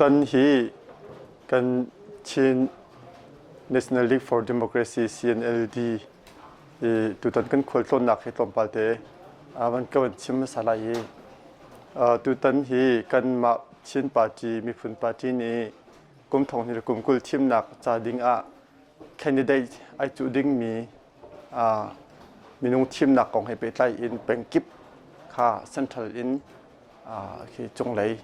Tutan hi kan Chin National League for Democracy CNLD i tutan kan khualtlawnnak hi tlawmpal te van ka van chim hmasa lai i tutan hi kanmah Chin Party miphun party nih kum thong hnih le kum 20 thimnak ca ding ah candidate ai cuh dingmi minung thimnak kong he pehtlai in pengkip kha central in khi cunglei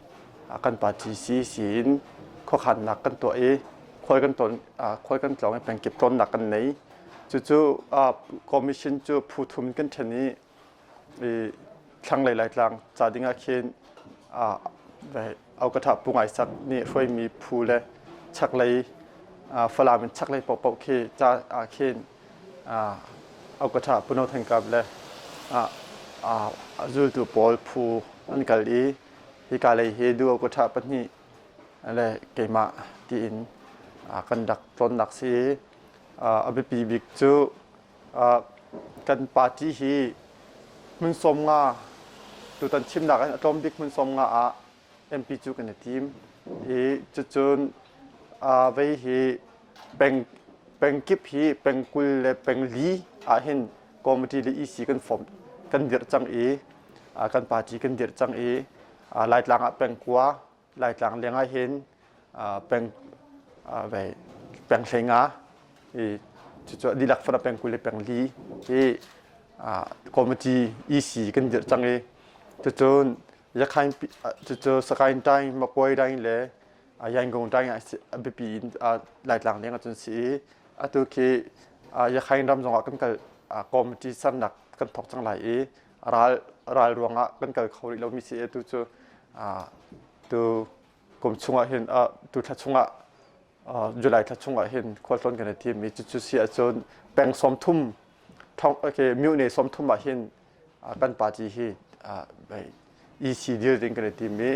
kan party CEC in khuakhannak kan tuah i khual kan tlawn khual kan tlawng i pengkip tlawnnak kan nei. Cucu commission cu phu thum kan ṭhen i thlanglei Laitlang ca ding ah khin Aukatha Pu Ngai Sak nih hruaimi phu le chaklei Falam in chaklei paohpaoh khi ca ah khin Aukatha Pu No Than Kap le zultu pawl phu an kal i hika lei hi du Aukatha pahnih le keimah tiin kan rak tlawnnak si i a biapi bik cu kan party hi hmun 50 tutan thimnak in a tlawm bik hmun 50 ah MP cu kan i tim i cucun vei hi peng pengkip hi peng 20 le peng li ahhin committee le EC kan form kan dirh cang i kan party kan dirh cang i Laitlang ah peng kua Laitlang leng ah hin peng vei peng 15 i cucu dihlak fana peng 20 le peng li hi committee EC kan dirh cang i cucun Yakhain cucu Sakaing Taing Makuai Daing le Yangon Daing ah biapi in Laitlang leng ahcun si i atu khi Yakhain ram zongah kan kal committee sernak kan thawk cang lai i ral ral ruangah kan kal kho rih lomi si atu cu tu kum chungah hin tu thla chungah July thla chungah hin khualtlawn kan i tim i cucu si ahcun peng 30 thong okay myone 30 ah hin kan party hi EC dir ding kan i tim i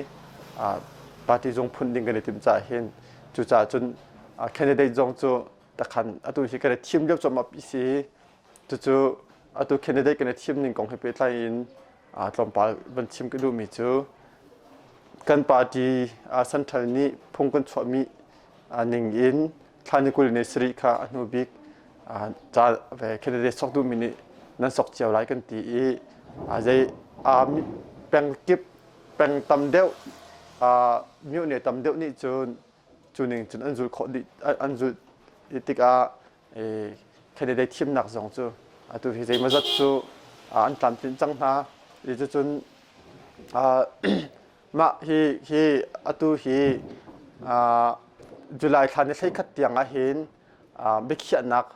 party zung phun ding kan i tim caah hin cucaah cun candidate zong cu takhan atu hi kan i thim lio cuahmah si Cucu atu candidate kan i thim ning kong he pehtlai in tlawmpal van chim ka duhmi cu kan party central nih phung kan chuahmi ning in thla ni 20 ni sarih kha a hnu bik ca ve candidate sok duhmi nih nan sok cio lai kan ti i zei peng kip peng tam deuh myone tam deuh nih cun cu ning cun an zulh khawh dih an zulh tikah candidate thimnak zong cu atu hi zeimawzat cu an tlamtlinh cang hna. I cucun mah hi hi atu hi July thla ni 11 tiang ah hin biakhiahnak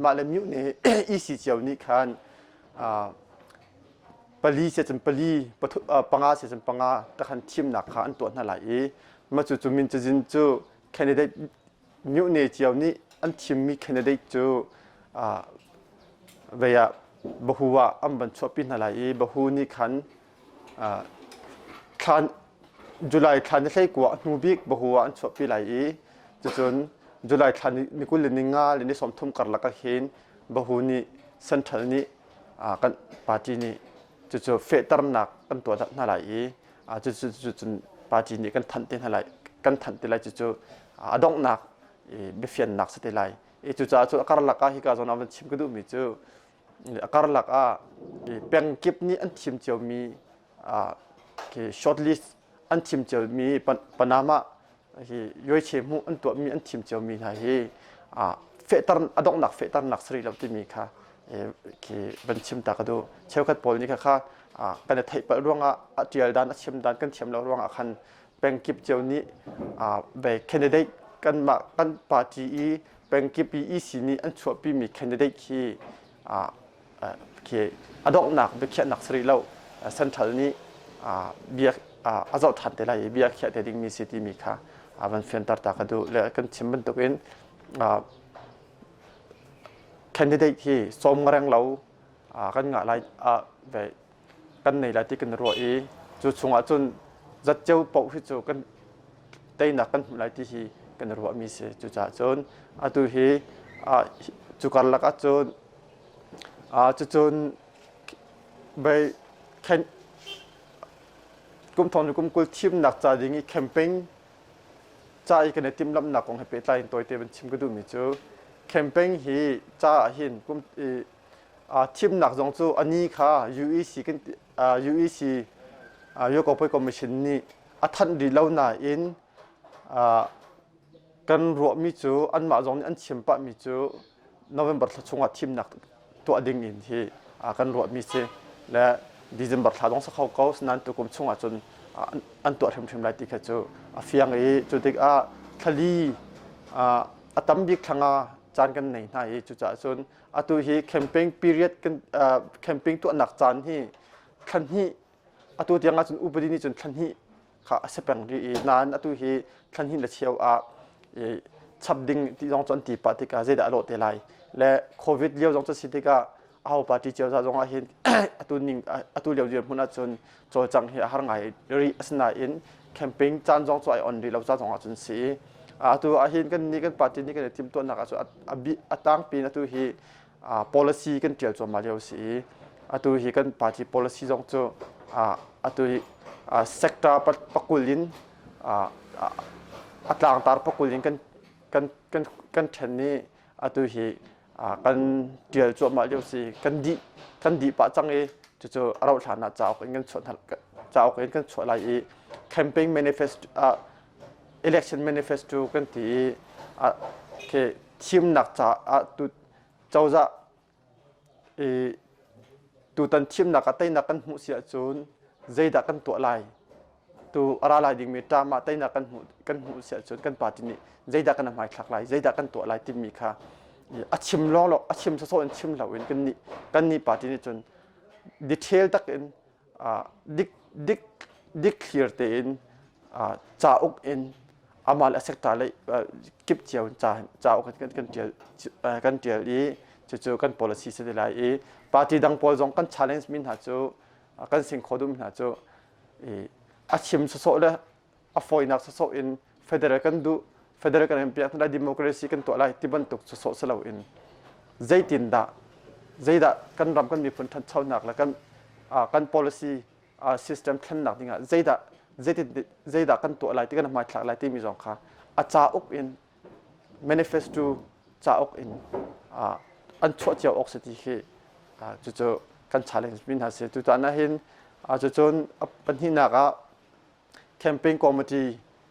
mah le myu nih EC cio nih khan pali se cun pali panga se cun panga takhan thimnak kha an tuah hna lai i mah cu cu min cazin cu candidate Myone cio nih an thimmi candidate cu vei ah bahu ah an van chuahpi hna lai i bahu nih khan thla July thla ni 19 a hnu bik bahu ah an chuahpi lai i cucun July thla ni 20 le ni nga le ni 30 karlak ah hin bahu nih central nih kan party nih cucu fehternak kan tuah hna lai i cucu cun party nih kan thanh te hna lai kan thanh te lai cucu a donghnak biafiannak si te lai i cucaah cu a karlak ah hika zawn ah van chim ka duhmi cu a karlak ah pengkip nih an thim ciomi short list an thim ciomi Panama hi yoiche hmuh an tuahmi an thim ciomi hna hi fehter a donghnak fehternak si rih lo timi kha khi van chim ta ka duh cheukhat pawl nih kha kha kan i theih palh ruangah a ṭial dan a chim dan kan thiam lo ruangah khan pengkip cio nih ve candidate kanmah kan party i pengkip i EC nih an chuahpimi candidate khi khi a donghnak biakhiahnak si rih lo central nih bia a zoh ṭhan te lai i bia khiah te dingmi si timi kha van fianter ta ka duh le kan chim bantukin candidate hi sawm ngareng lo kan ngah lai ve kan nei lai ti kan ruah i cu chungah cun zatceo paoh hi cu kan teinak kan hmuh lai ti hi kan ruahmi si cucaah cun atu hi cu karlak ah cun cucun bei kum thong kum 20 thimnak ca ding i campaign. Ca i kan i timhlamhnak kong he pehtlai in tawite van chim ka duhmi cu campaign hi ca ah hin kum i thimnak zong cu a ni kha UEC kan UEC Yuekopoi Commission nih a thanh rih lo nain kan ruahmi cu anmah zong nih an chim pahmi cu November thla chungah thimnak tuah ding in hi kan ruahmi si le December thla zong si kho ko nain tukum chungah cun an tuah hrimhrim lai ti kha cu a fiang i cu tikah thlali a tam bik thlanga caan kan nei hna i cucaah cun atu hi campaign period kan campaign tuahnak caan hi thla hnih atu tiang ahcun upadi nih cun thla hnih kha a si peng rih i nain atu hi thla hnih le cheu ah i chap ding ti zong cu an ti pah tikah zeidah a lawh te lai le covid lio zong cu si tikah aho party cio za zong ah hin atu ning atu lio dirhmun ahcun cawlcangh hi a har ngai rih asinain campaign caan zong cu ai on rih lo ca zong ahcun si atu ah hin kan nih kan party nih kan i timhtuahnak ahcun a tangpi in atu hi policy kan ṭial cuahmah lio si i atu hi kan party policy zong cu atu hi sector pakul in a tlangtar pakul in kan kan kan kan ṭhen i atu hi kan ṭial cuahmah lio si kan dih kan dih pah cang i cucu a rauh hlan ah cauk in kan chuah cauk in kan chuah lai i campaign manifesto election manifesto kan ti i khi thimnak caah tu cozah i tutan thimnak ah teinak kan hmuh si ahcun zeidah kan tuah lai tu a ra lai dingmi term ah teinak kan hmuh kan hmuh si ahcun kan party nih zeidah kan hmaithlak lai zeidah kan tuah lai timi kha a chim lawng a chim sawsawh in chim lo in kan nih kan nih party nih cun detail tak in dik dik dik thlir tein cauk in amah le a sector lei kip cio in ca cauk in kan kan ṭial kan ṭial i cucu kan policy si te lai i party dang pawl zong kan challenge mi hna cu kan sing kho duhmi hna cu a chim sawsawh le a fawinak sawsawh in federal kan duh federal kan in piak lai democracy kan tuah lai ti bantuk sawsawh si loin zeitindah zeidah kan ram kan miphun ṭhanchonak le kan kan policy system thlennak dingah zeidah zeitin zeidah kan tuah lai ti kan hmaithlak lai timi zong kha a cauk in manifesto cauk in an chuah cio awk si ti khi cucu kan challenge mi hna si tutan ah hin cucun pahnihnak ah campaign committee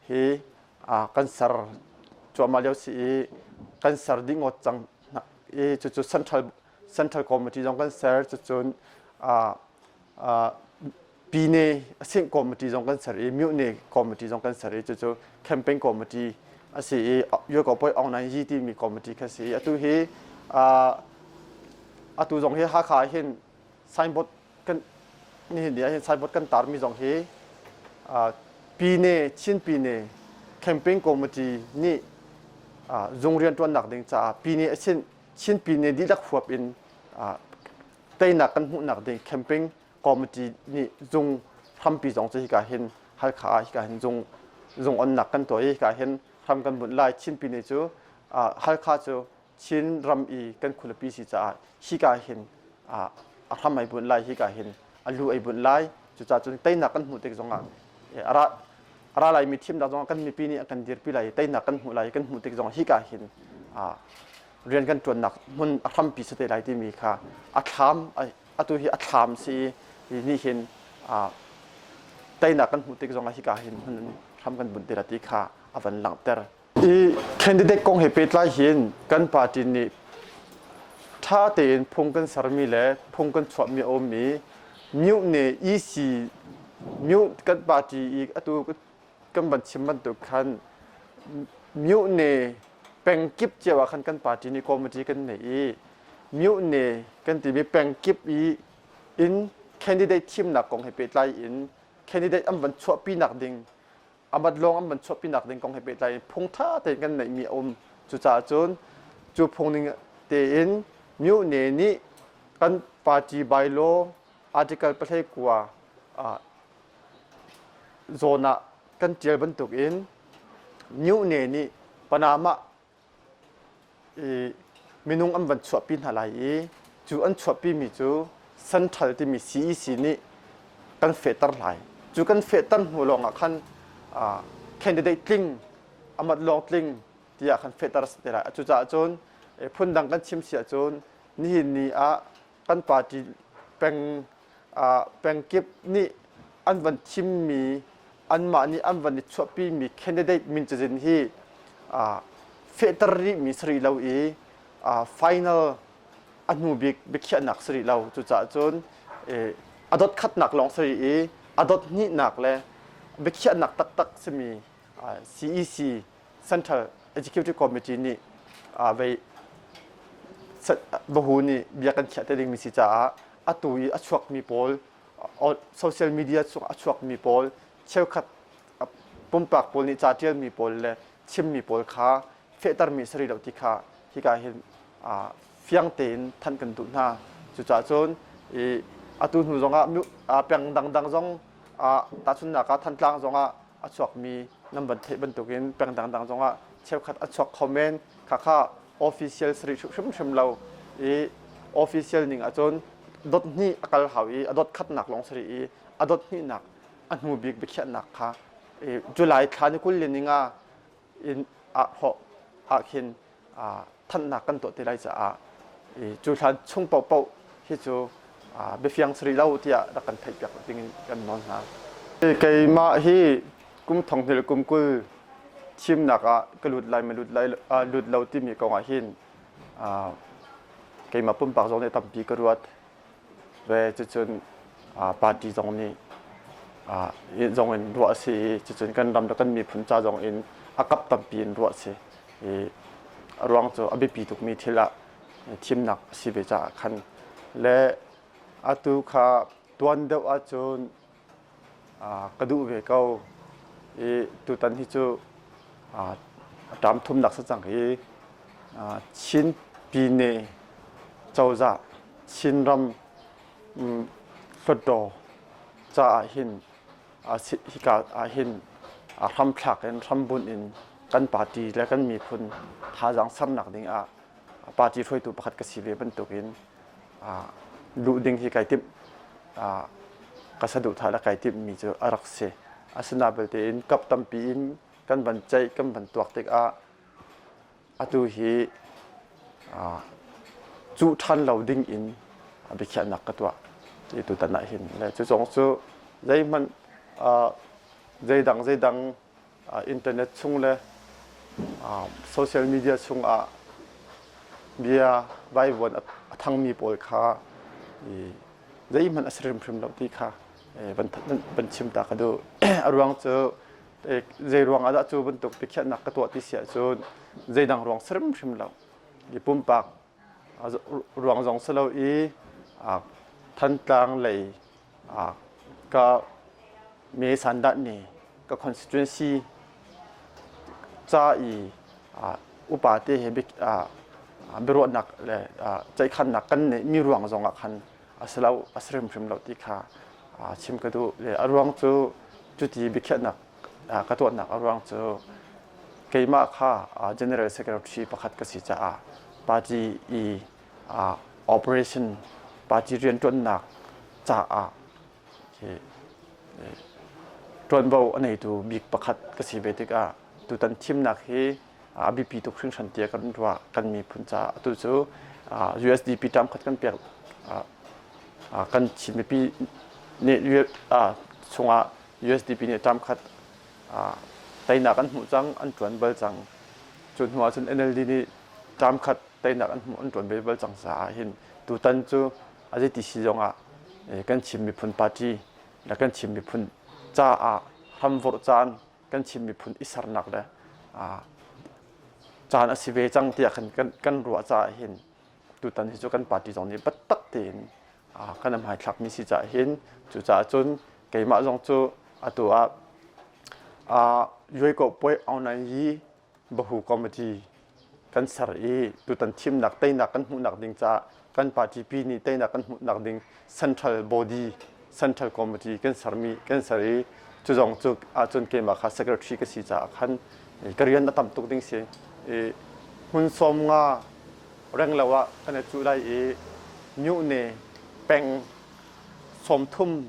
hi kan ser cuahmah lio si i kan ser dih ngawt cang i cucu central central committee zong kan ser cucun Pine Asing committee zong kan ser i Myone committee zong kan ser i cucu campaign committee a si i Yuekopoi Aung Naing Yi timi committee kha si i atu hi atu zong hi Hakha ah hin signboard kan nihin ni ah hin signboard kan tarmi zong hi Pine Chin Pine campaign committee nih zung rianṭuannak ding caah Pine Chin Chin Pine dihlak huap in teinak kan hmuhnak ding campaign committee nih zung hrampi zong cu hika hin Halkha ah hika hin zung zung onnak kan tuah i hika hin hram kan bunh lai. Chin Pine cu Halkha cu Chin ram i kan khualipi si caah hika hin a hram ai bunh lai hika hin a lu ai bunh lai. Cucaah cun teinak kan hmuh tik zongah a ra a ra laimi thimnak zongah kan mipi nih a kan dirpi lai i teinak kan hmuh lai kan hmuh tik zongah hika hin rian kan ṭuannak hmun a hrampi si te lai timi kha a thlam atu hi a thlam si i nih hin teinak kan hmuh tik zongah hika hin hmun hram kan bunh te la ti kha a van langhter. Hi candidate kong he pehtlai hin kan party nih ṭha tein phung kan sermi le phung kan chuahmi a um i myuhne EC myuh kan party i atu kan van chim bantuk khan myuhne pengkip cio ah khan kan party nih committee kan nei i myuhne kan timi pengkip i in candidate thimnak kong he pehtlai in candidate an van chuahpinak ding amat lawng an van chuahpinak ding kong he pehtlai in phung ṭha tein kan neihmi a um. Cucaah cun cu phung ning tein myuhne nih kan party bylaw article 19 zawn ah kan ṭial bantukin myuhne nih Panama i minung an van chuahpi hna lai i cu an chuahpimi cu Central timi CEC nih kan fehter lai. Cu kan fehter hnu lawngah khan candidate tling. amat lawngtling tiah khan fehter a si te lai. Cucaah cun phundang kan chim si ahcun nihin ni ah kan party peng pengkip nih an van thimmi anmah nih an van i chuahpimi candidate min cazin hi fehter rihmi si rih lo i final a hnu bik biakhiahnak si rih lo. Cucaah cun a dot khatnak lawng si rih i a dot hnihnak le biakhiahnak taktak simi CEC Central Executive Committee nih vei bahu nih bia kan khiah te dingmi si caah atu i a chuakmi pawl social media chung a chuakmi pawl cheukhat pumpak pawl nih ca ṭialmi pawl le chimmi pawl kha fehtermi si rih lo ti kha hika hin fiang tein thanh kan duh hna. Cucaah cun atu hnu zongah peng dangdang zong tahchunhnak ah Thantlang zongah a chuakmi nan van theih bantukin peng dangdang zongah cheukhat a chuak kho men. Khakha official si rih hrimhrim lo i official ning ahcun dot hnih a kal hau i a dot khatnak lawng si rih i a dot hnihnak a hnu bik biakhiahnak kha July thla ni 20 le ni nga in ah ah khin thanhnak kan tuah te lai caah cu hlan chung paohpaoh hi cu biafiang si rih lo tiah rak kan theihpiak ding in kan nawl hna. Keimah hi kum thong hnih le kum 20 thimnak ah ka lut lai ma lut lai lut lo timi kong ah hin keimah pumpak zong nih tampi ka ruat. Ve cucun party zong nih zong in ruah a si i cucun kan ram le kan miphun ca zong in a kap tampi in ruah a si. I a ruang cu a biapi tukmi thil ah thimnak a si ve caah khan le atu kha tuan deuh ahcun ka duh ve ko i tutan hi cu a ṭam thumnak si cang i Chin Pyine cozah Chinram Hluttaw caah hin hika ah hin hramthlak in hrambunh in kan party le kan miphun thazaang sernak ding ah party hruaitu pakhat ka si ve bantukin luh ding hi kai timh ka saduhthah le kai timhmi cu a rak si. Asinain belte in kap tampi in kan van ceih kan van tuak tikah atu hi cuh ṭhan lo ding in biakhiahnak ka tuah ti tutan ah hin le cu zong cu zeihmanh zeidang zeidang internet chung le social media chungah bia vaivuan a thangmi pawl kha zeihmanh a si hrimhrim lo ti kha van chim ta ka duh. A ruang cu zei ruang ah dah cu bantuk biakhiahnak ka tuah ti si ahcun zeidang ruang si hrimhrim lo. I pumpak ruang zong si lo i Thantlang lei ka me sandah nih ka constituency ca i upa te he biaruahnak le ceihkhannak kan neihmi ruang zong ah khan a si lo a si hrimhrim lo ti kha chim ka duh. Le a ruang cu cuti biakhiahnak ka tuahnak a ruang cu keimah kha General Secretary pakhat ka si caah party i operation party rianṭuannak caah ṭuanvo a neitu bik pakhat ka si ve tikah tutan thimnak hi a biapi tuk hringhran tiah kan ruah kan miphun caah atu cu USDP term khat kan pek kan Chin mipi nih chungah USDP nih term khat teinak an hmuh cang an ṭuan bal cang cu hnu ah cun NLD nih term khat teinak an hmuh an ṭuan ve bal cang caah hin tutan cu a zeiti si zongah kan Chin miphun party le kan Chin miphun caah hramvorh caan kan Chin miphun i sernak le caan a si ve cang tiah khan kan ruah caah hin tutan hi cu kan party zong nih biatak tein kan i hmaithlakmi si caah hin cucaah cun keimah zong cu atu ah Yuaikoh Puai Aung Naing Yi Bahu Committee kan ser i tutan thimnak teinak kan hmuhnak ding caah kan party pi nih teinak kan hmuhnak ding central body central committee kan sermi kan ser i cu zong cu ahcun keimah kha secretary ka si caah khan ka rian a tam tuk ding si i hmun 50 reng lo ah kan i cuh lai i myuhne peng 30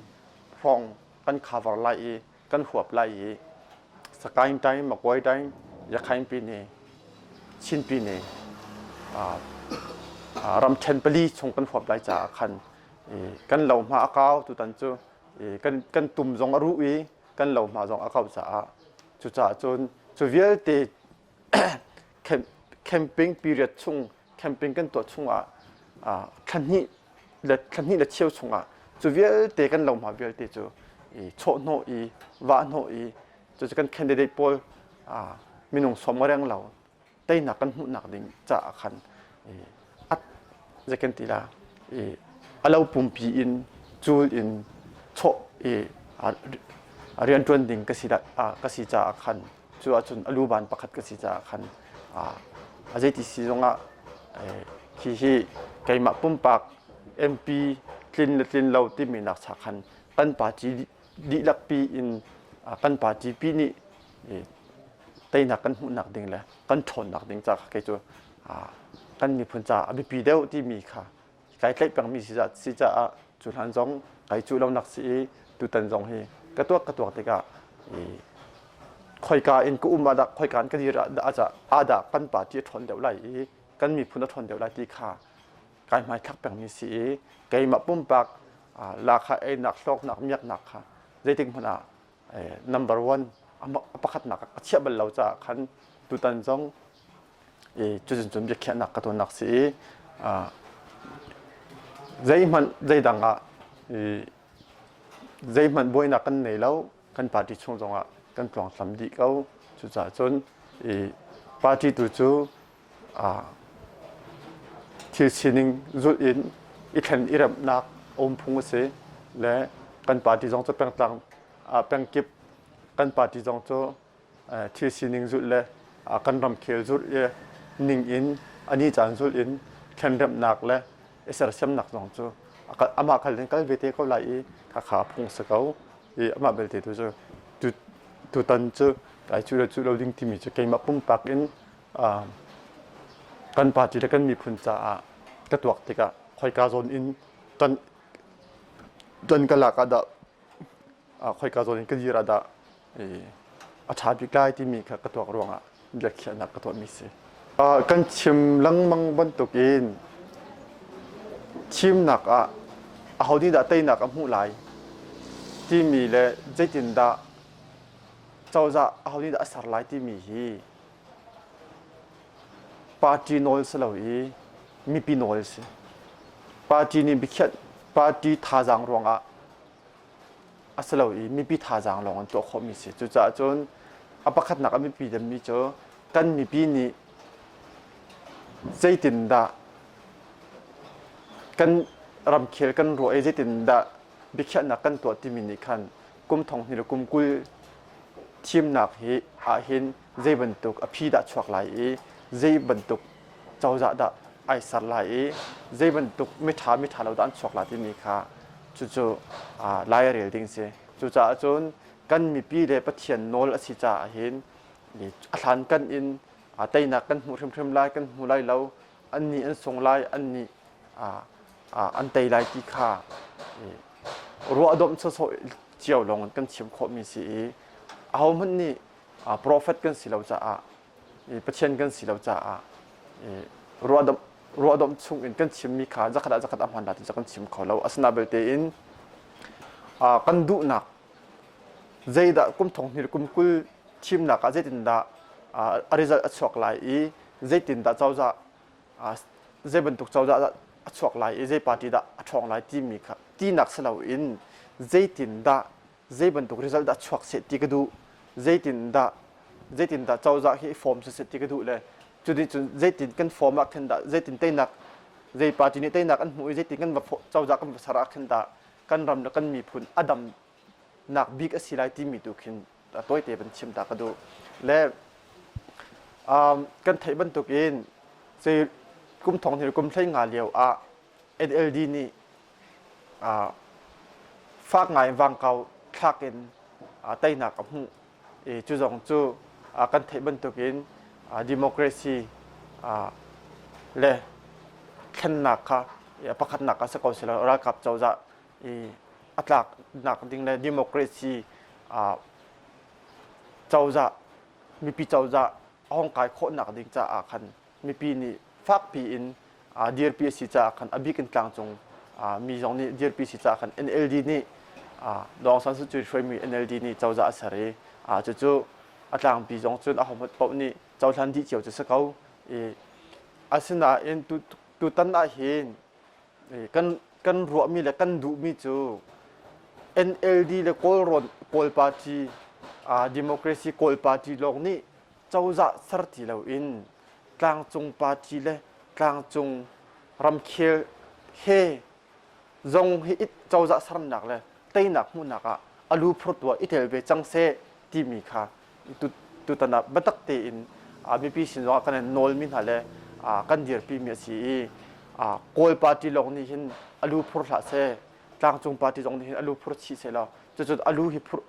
hrawng kan cover lai i kan huap lai i Sakaing Taing, Makuai Taing, Yakhain Pyine, Chin Pyine ramṭhen pali chung kan huap lai caah khan kan lohma a kau tutan cu kan tum zong a ruh i kan lohma zong a kau caah cucaah cun cu vialte camping period chung camping kan tuah chungah thla hnih le thla hnih le cheu chungah cu vialte kan lohma vialte cu i chawhhnawh i vahhnawh i cucu kan candidate pawl minung sawm reng lo teinak kan hmuhnak ding caah khan at zei kan ti la i a lo pumpi in cul in chawh i rianṭuan ding ka si ka si caah khan cu ahcun a luban pakhat ka si caah khan a zeiti si zongah hi hi keimah pumpak MP tlin le tlin lo timi nak cha khan kan party dihlak pi in kan party pi nih teinak kan hmuhnak ding le kan ṭhawnnak ding ca kha kei cu kan miphun caah a biapi deuh timi kha kai tlaih pengmi si caah cu hlan zong kai cuh lonak si i tutan zong hi ka tuak ka tuak tikah khoika in ka um ah dah khoika in ka dir ah ah dah kan party a ṭhawn deuh lai i kan miphun a ṭhawn deuh lai ti kha kai hmaithlak pengmi si i keimah pumpak lakha einak hlawknak miaknak kha zeitik hmanh ah number one a pakhatnak a chiah bal lo caah khan tutan zong cucun cun biakhiahnak ka tuahnak si i zeihmanh zeidang ah zeihmanh buainak kan nei lo kan party chung zongah kan tluangtlam dih ko. Cucaah cun party tu cu thil sining zulh in i thlen i remhnak a um phung a si le kan party zong cu pengtlang pengkip kan party zong cu thil sining zulh le kan ramkhel zulh i ning in a ni caan zulh in thlenremhnak le i sersiamnak zong cu amah khal in kal ve te ko lai i khakha phung si ko i amah belte tu cu tutan cu kai cu le cu lo ding timi cu keimah pumpak in kan party le kan miphun caah ka tuak tikah khoika zawn in tan tan ka lak ah dah khoika zawn in ka dir ah dah a ṭha bik lai timi kha ka tuak ruangah biakhiahnak ka tuahmi si. Kan chim lengmang bantukin thimnak ah aho nih dah teinak a hmuh lai timi le zeitindah cozah aho nih dah a ser lai timi hi party nawl si lo i mipi nawl si. Party nih biakhiah party thazaang ruangah a si lo i mipi thazaang lawng in tuah khawhmi si. Cucaah cun a pakhatnak a mipi demmi cu kan mipi nih zeitindah kan ramkhel kan ruah i zeitindah biakhiahnak kan tuah timi nih khan kum thong hnih le kum 20 thimnak hi ahhin zei bantuk a phi dah chuak lai i zei bantuk cozah dah ai ser lai i zei bantuk miṭha miṭha lo dah an chuak lai timi kha cucu lai a rel ding si. Cucaah cun kan mipi le Pathian nawl a si caah hin a hlankan in teinak kan hmuh hrimhrim lai kan hmu lai lo annih an sung lai annih an tei lai ti kha ruahdomh sawsawh cio lawng kan chim khawhmi si i ahohmanh nih profet kan si lo caah Pathian kan si lo caah ruahdomh chung in kan chimmi kha zakhat ah zakhat a hmaan ti cu kan chim kho lo. Asina belte in kan duhnak zeidah kum thong hnih kum 20 thimnak ah zeitindah a result a chuak lai i zeitindah cozah zei bantuk cozah dah a chuak lai i zei party dah a ṭhawng lai timi kha tinak si loin zeitindah zei bantuk result dah chuak seh ti ka duh zeitindah zeitindah cozah hi form siseh ti ka duh le cu cun zeitin kan form ah khin dah zeitin teinak zei party nih teinak an hmuh i zeitin kan va cozah kan va ser ah khin dah kan ram le kan miphun a damnak bik a si lai timi tu khin tawite van chim ta ka duh le kan theih bantukin zei kum thong hnih kum 15 lio ah NLD nih fak ngai vangkau thlak in teinak a hmuh i cu zong cu kan theih bantukin democracy le thlennak kha pakhatnak ah si ko silo ralkap cozah i a tlaknak ding le democracy cozah mipi cozah. a hong kai khawhnak ding caah khan mipi nih fakpi in dirpi a si caah khan a bik in tlangcung mi zong nih dirpi si caah khan NLD nih Daw Aung San Suu Kyi hruaimi NLD nih cozah a ser i cucu a tlangpi zong cun ahohmanh paoh nih cohlan dih cio cu si ko. Asinain tutan ah hin kan kan ruahmi le kan duhmi cu NLD le Kawlrawn Kawl Party Democracy Kawl Party lawng nih cozah ser ti loin tlangcung party le tlangcung ramkhel he zong hi cozah sernak le teinak hmuhnak ah a lu phurtu ah i tel ve cang seh timi kha tutan ah biatak tein mipi sin zongah kan in nawlmi hna le kan dirpimi a si i Kawl party lawng nih hin a lu phur hlah seh tlangcung party zong nih hin a lu phur chih seh law cucu a lu hi phur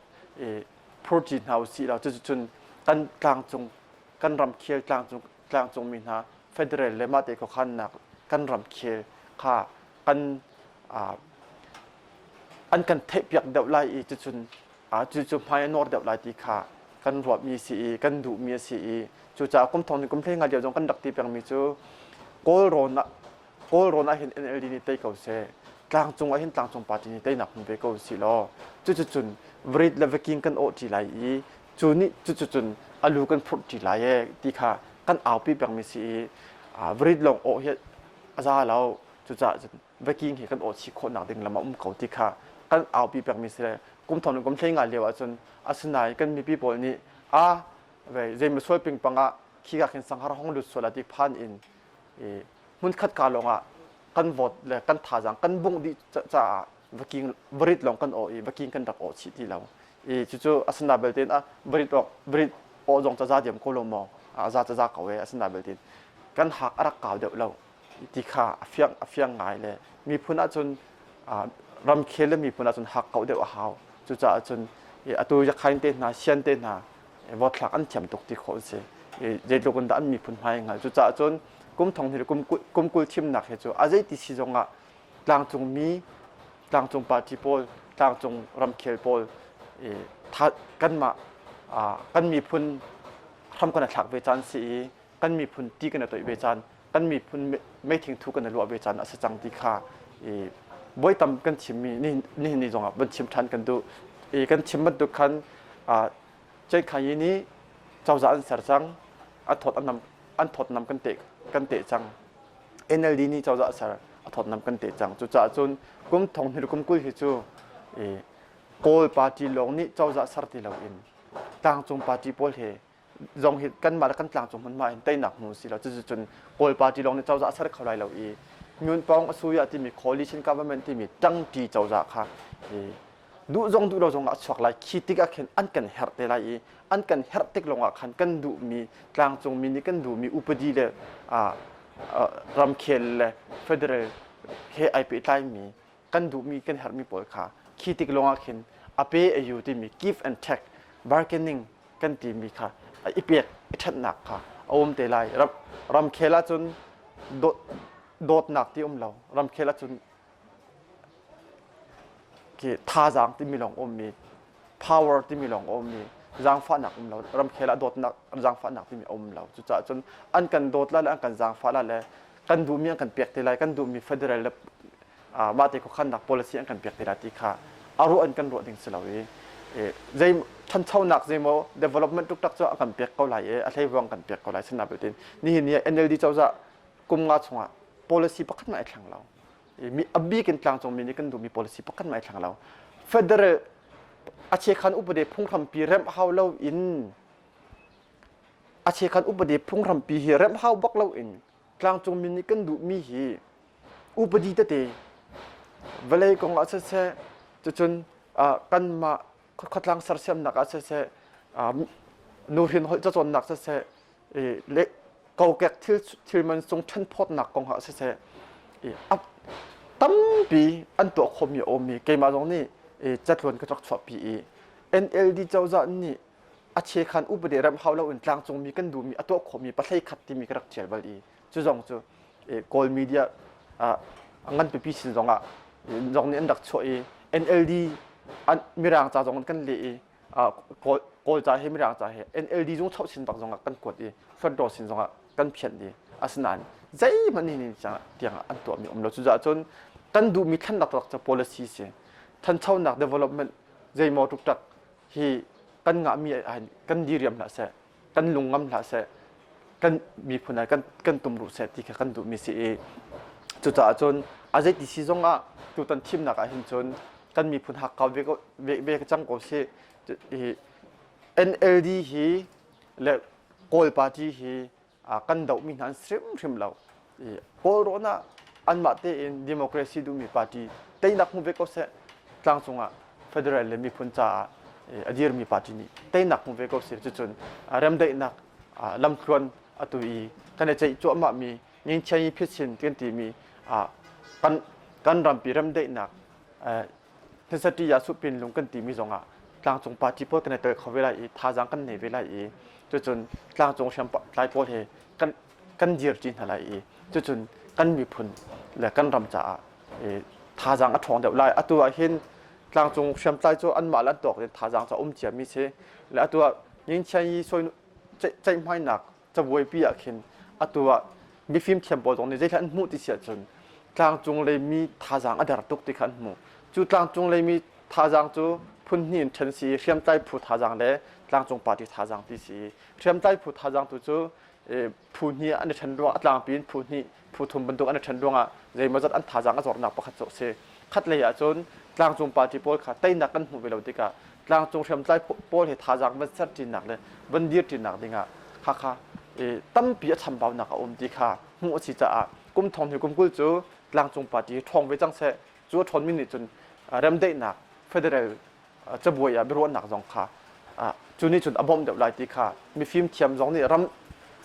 phurṭi hna usih law cuticun kan tlangcung kan ramkhel tlangcung tlangcungmi hna federal le mahte khuakhannak kan ramkhel kha kan an kan theihpiak deuh lai i cucun cucu hmai a nawr deuh lai ti kha kan ruahmi si i kan duhmi a si i cucaah kum thong kum hlei nga lio zong kan rak ti pengmi cu Kawlrawn ah Kawlrawn ah hin NLD nih tei ko seh tlangcung ah hin tlangcung party nih teinak hmu ve ko si law cucucun varit le vaking kan awh ṭi lai i cu nih cucucun alu kan phurh ṭi lai ee ti kha kan aupi pengmi si i varit lawng awh hi a za lo cucaah cun vaking hi kan awh chih khawhnak ding lam a um ko ti kha kan aupi pengmi si le kum thong kum hlei nga lio ahcun asinain kan mipi pawl nih a zeimaw sual pingpang ah khi ka khin sanghar hong lut sual a ti phan in hmunkhat ka lawngah kan vote le kan thazaang kan bungh dih caah vaking varit lawng kan awh i vaking kan rak awh chih ti lo i cucu asina belte in a varit awk varit awh zong caza diam ko lo maw a za caza ko e asina belte kan hak a rak kau deuh lo ti kha a fiang a fiang ngai le miphun ahcun ramkhel le miphun ahcun hak kau deuh a hau cucaah cun atu yakhain te hna sian te hna vote thlak an thiam tuk ti khawh an si. Zeitluk in dah an miphun hmai hngal. Cucaah cun kum thong hnih le kum 20 thimnak hi cu a zeiti si zongah tlangcung mi, tlangcung party pawl, tlangcung ramkhel pawl kanmah kan miphun hram kan i thlak ve caan si i kan miphun ti kan i toih ve caan, kan miphun meithing thu kan i luah ve caan a si cang ti kha voi tam kan chimmi nihin ni zongah van chim ṭhan kan duh. I kan chim bantuk khan Ceikhayi nih cozah an ser cang, a thawt an nam an thawtnam kan teh kan teh cang. NLD nih cozah a ser, a thawtnam kan teh cang. Cucaah cun kum thong hnih kum 20 hi cu Kawl party lawng nih cozah ser ti loin tlangcung party pawl he zong hi kanmah le kan tlangcung hmunhma in teinak hmu si lo. Cuticun Kawl party lawng nih cozah a ser kho lai lo i Nyunpawng Asuya timi coalition government timi ṭangṭi cozah kha duh zong duh lo zong ah a chuak lai khi tik ah khin an kan herh te lai i an kan herh tik lawngah khan kan duhmi tlangcungmi nih kan duhmi upadi le ramkhel le federal he ai pehtlaimi kan duhmi kan herhmi pawl kha khi tik lawngah khin a pe a yu timi give and take bargaining kan timi kha i pek i ṭhatnak kha a um te lai ramkhel ahcun dawtnak ti um lo ramkhel ahcun khi thazaang timi lawng ummi power timi lawng a ummi zaangfahnak um lo ramkhel ah dawtnak zaangfahnak timi a um lo cucaah cun an kan dawt lai le an kan zaangfah lai le kan duhmi an kan pek te lai kan duhmi federal le mah te khuakhannak policy an kan pek te lai ti kha a ruah in kan ruah ding si lo i zei ṭhanchonak zeimaw development tuktak cu a kan pek ko lai i a hleivuang kan pek ko lai sinain nihin ni NLD cozah kum nga chungah policy pakhat hmanh ai thleng lo mi a bik in tlangcungmi nih kan duhmi policy pakhat hmanh ai thleng lo federal a chekhan upade phunghrampi remh hau lo in a chekhan upade phunghrampi hi remh hau bak lo in tlangcungmi nih kan duhmi hi upadi tete vawlei kong ah siseh cucun kanmah khuatlang sersiamnak ah siseh nuhrin holh cacawnnak siseh le kokek thil thil man sung ṭhenphawtnak kong ah siseh tampi an tuah khawhmi a ummi keimah zong nih catluan ka rak chuahpi i NLD cozah nih a chekhan upade remh hau loin tlangcungmi kan duhmi a tuah khawhmi pahlei khat timi ka rak ṭial bal i cu zong cu Kawl media a ngan pipi sin zong ah zong nih an rak chuah i NLD mirang ca zong kan leh i Kawl. Kawlca he Mirang ca he NLD zung choh chin bak zongah kan kuat i Hluttaw sin zongah kan phianh dih. Asinain zeihmanh nihin tiang ah an tuahmi um lo. Cucaah cun kan duhmi thlennak taktak cu policy si. Thanchonak development zeimaw ṭukṭak hi kan ngahmi ah kan diriam hlah seh, kan lung ngam hlah seh, kan miphun ah kan kan tumruh seh ti kha kan duhmi si i cucaah cun a zeiti si zongah tutan thimnak ah hin cun kan miphun hakkau ve ve, ve cang ko si hi NLD hi le Kawl party hi kan dohmi hna an si hrimhrim lo. Kawlrawn ah anmah tein democracy duhmi party teinak hmu ve ko seh. Tlangcung ah federal le miphun caah a dirmi party nih teinak hmu ve ko seh. Cucun remdaihnak lamthluan atu i kan i ceih cuahmahmi Ngingchianyi Phisin kan timi kan kan rampi remdaihnak Hnesati ah Supinlung kan timi zongah tlangcung party pawl kan i tel kho ve lai i thazaang kan nei ve lai i cucun tlangcung hriamtlai pawl he kan kan dirṭi hna lai i cucun kan miphun le kan ram caah thazaang a ṭhawng deuh lai. Atu ah hin tlangcung hriamtlai cu anmah le an tawk in thazaang cu a um ciami si. Le atu ah Ngingchianyi ceihmainak cabuaipi ah khin atu ah mifim thiam pawl zong nih zeithla an hmuh ti si ahcun tlangcung leimi thazaang a der tuk ti kha an hmuh. Cu tlangcung leimi thazaang cu phun hnih in ṭhen si i hriamtlai phu thazaang le tlangcung party thazaang ti si i hriamtlai phu thazaang tu cu phu hnih an i ṭhen ruang a tlangpi in phu hnih phu thum bantuk an i ṭhen ruangah zeimawzat an thazaang a zornak pakhat cu a si. Khatlei ah cun tlangcung party pawl kha teinak kan hmuh ve lo tikah tlangcung hriamtlai pawl he thazaang van serṭinak le van dirṭinak dingah khakha tampi a chambaunak a um ti kha hmuh a si caah kum thong hnih kum 20 cu tlangcung party hi ṭhawng ve cang seh. Cu a ṭhawnmi nih cun remdaihnak federal cabuai ah biaruahnak zong kha cu nih cun a bawmh deuh lai ti kha mifim thiam zong nih ram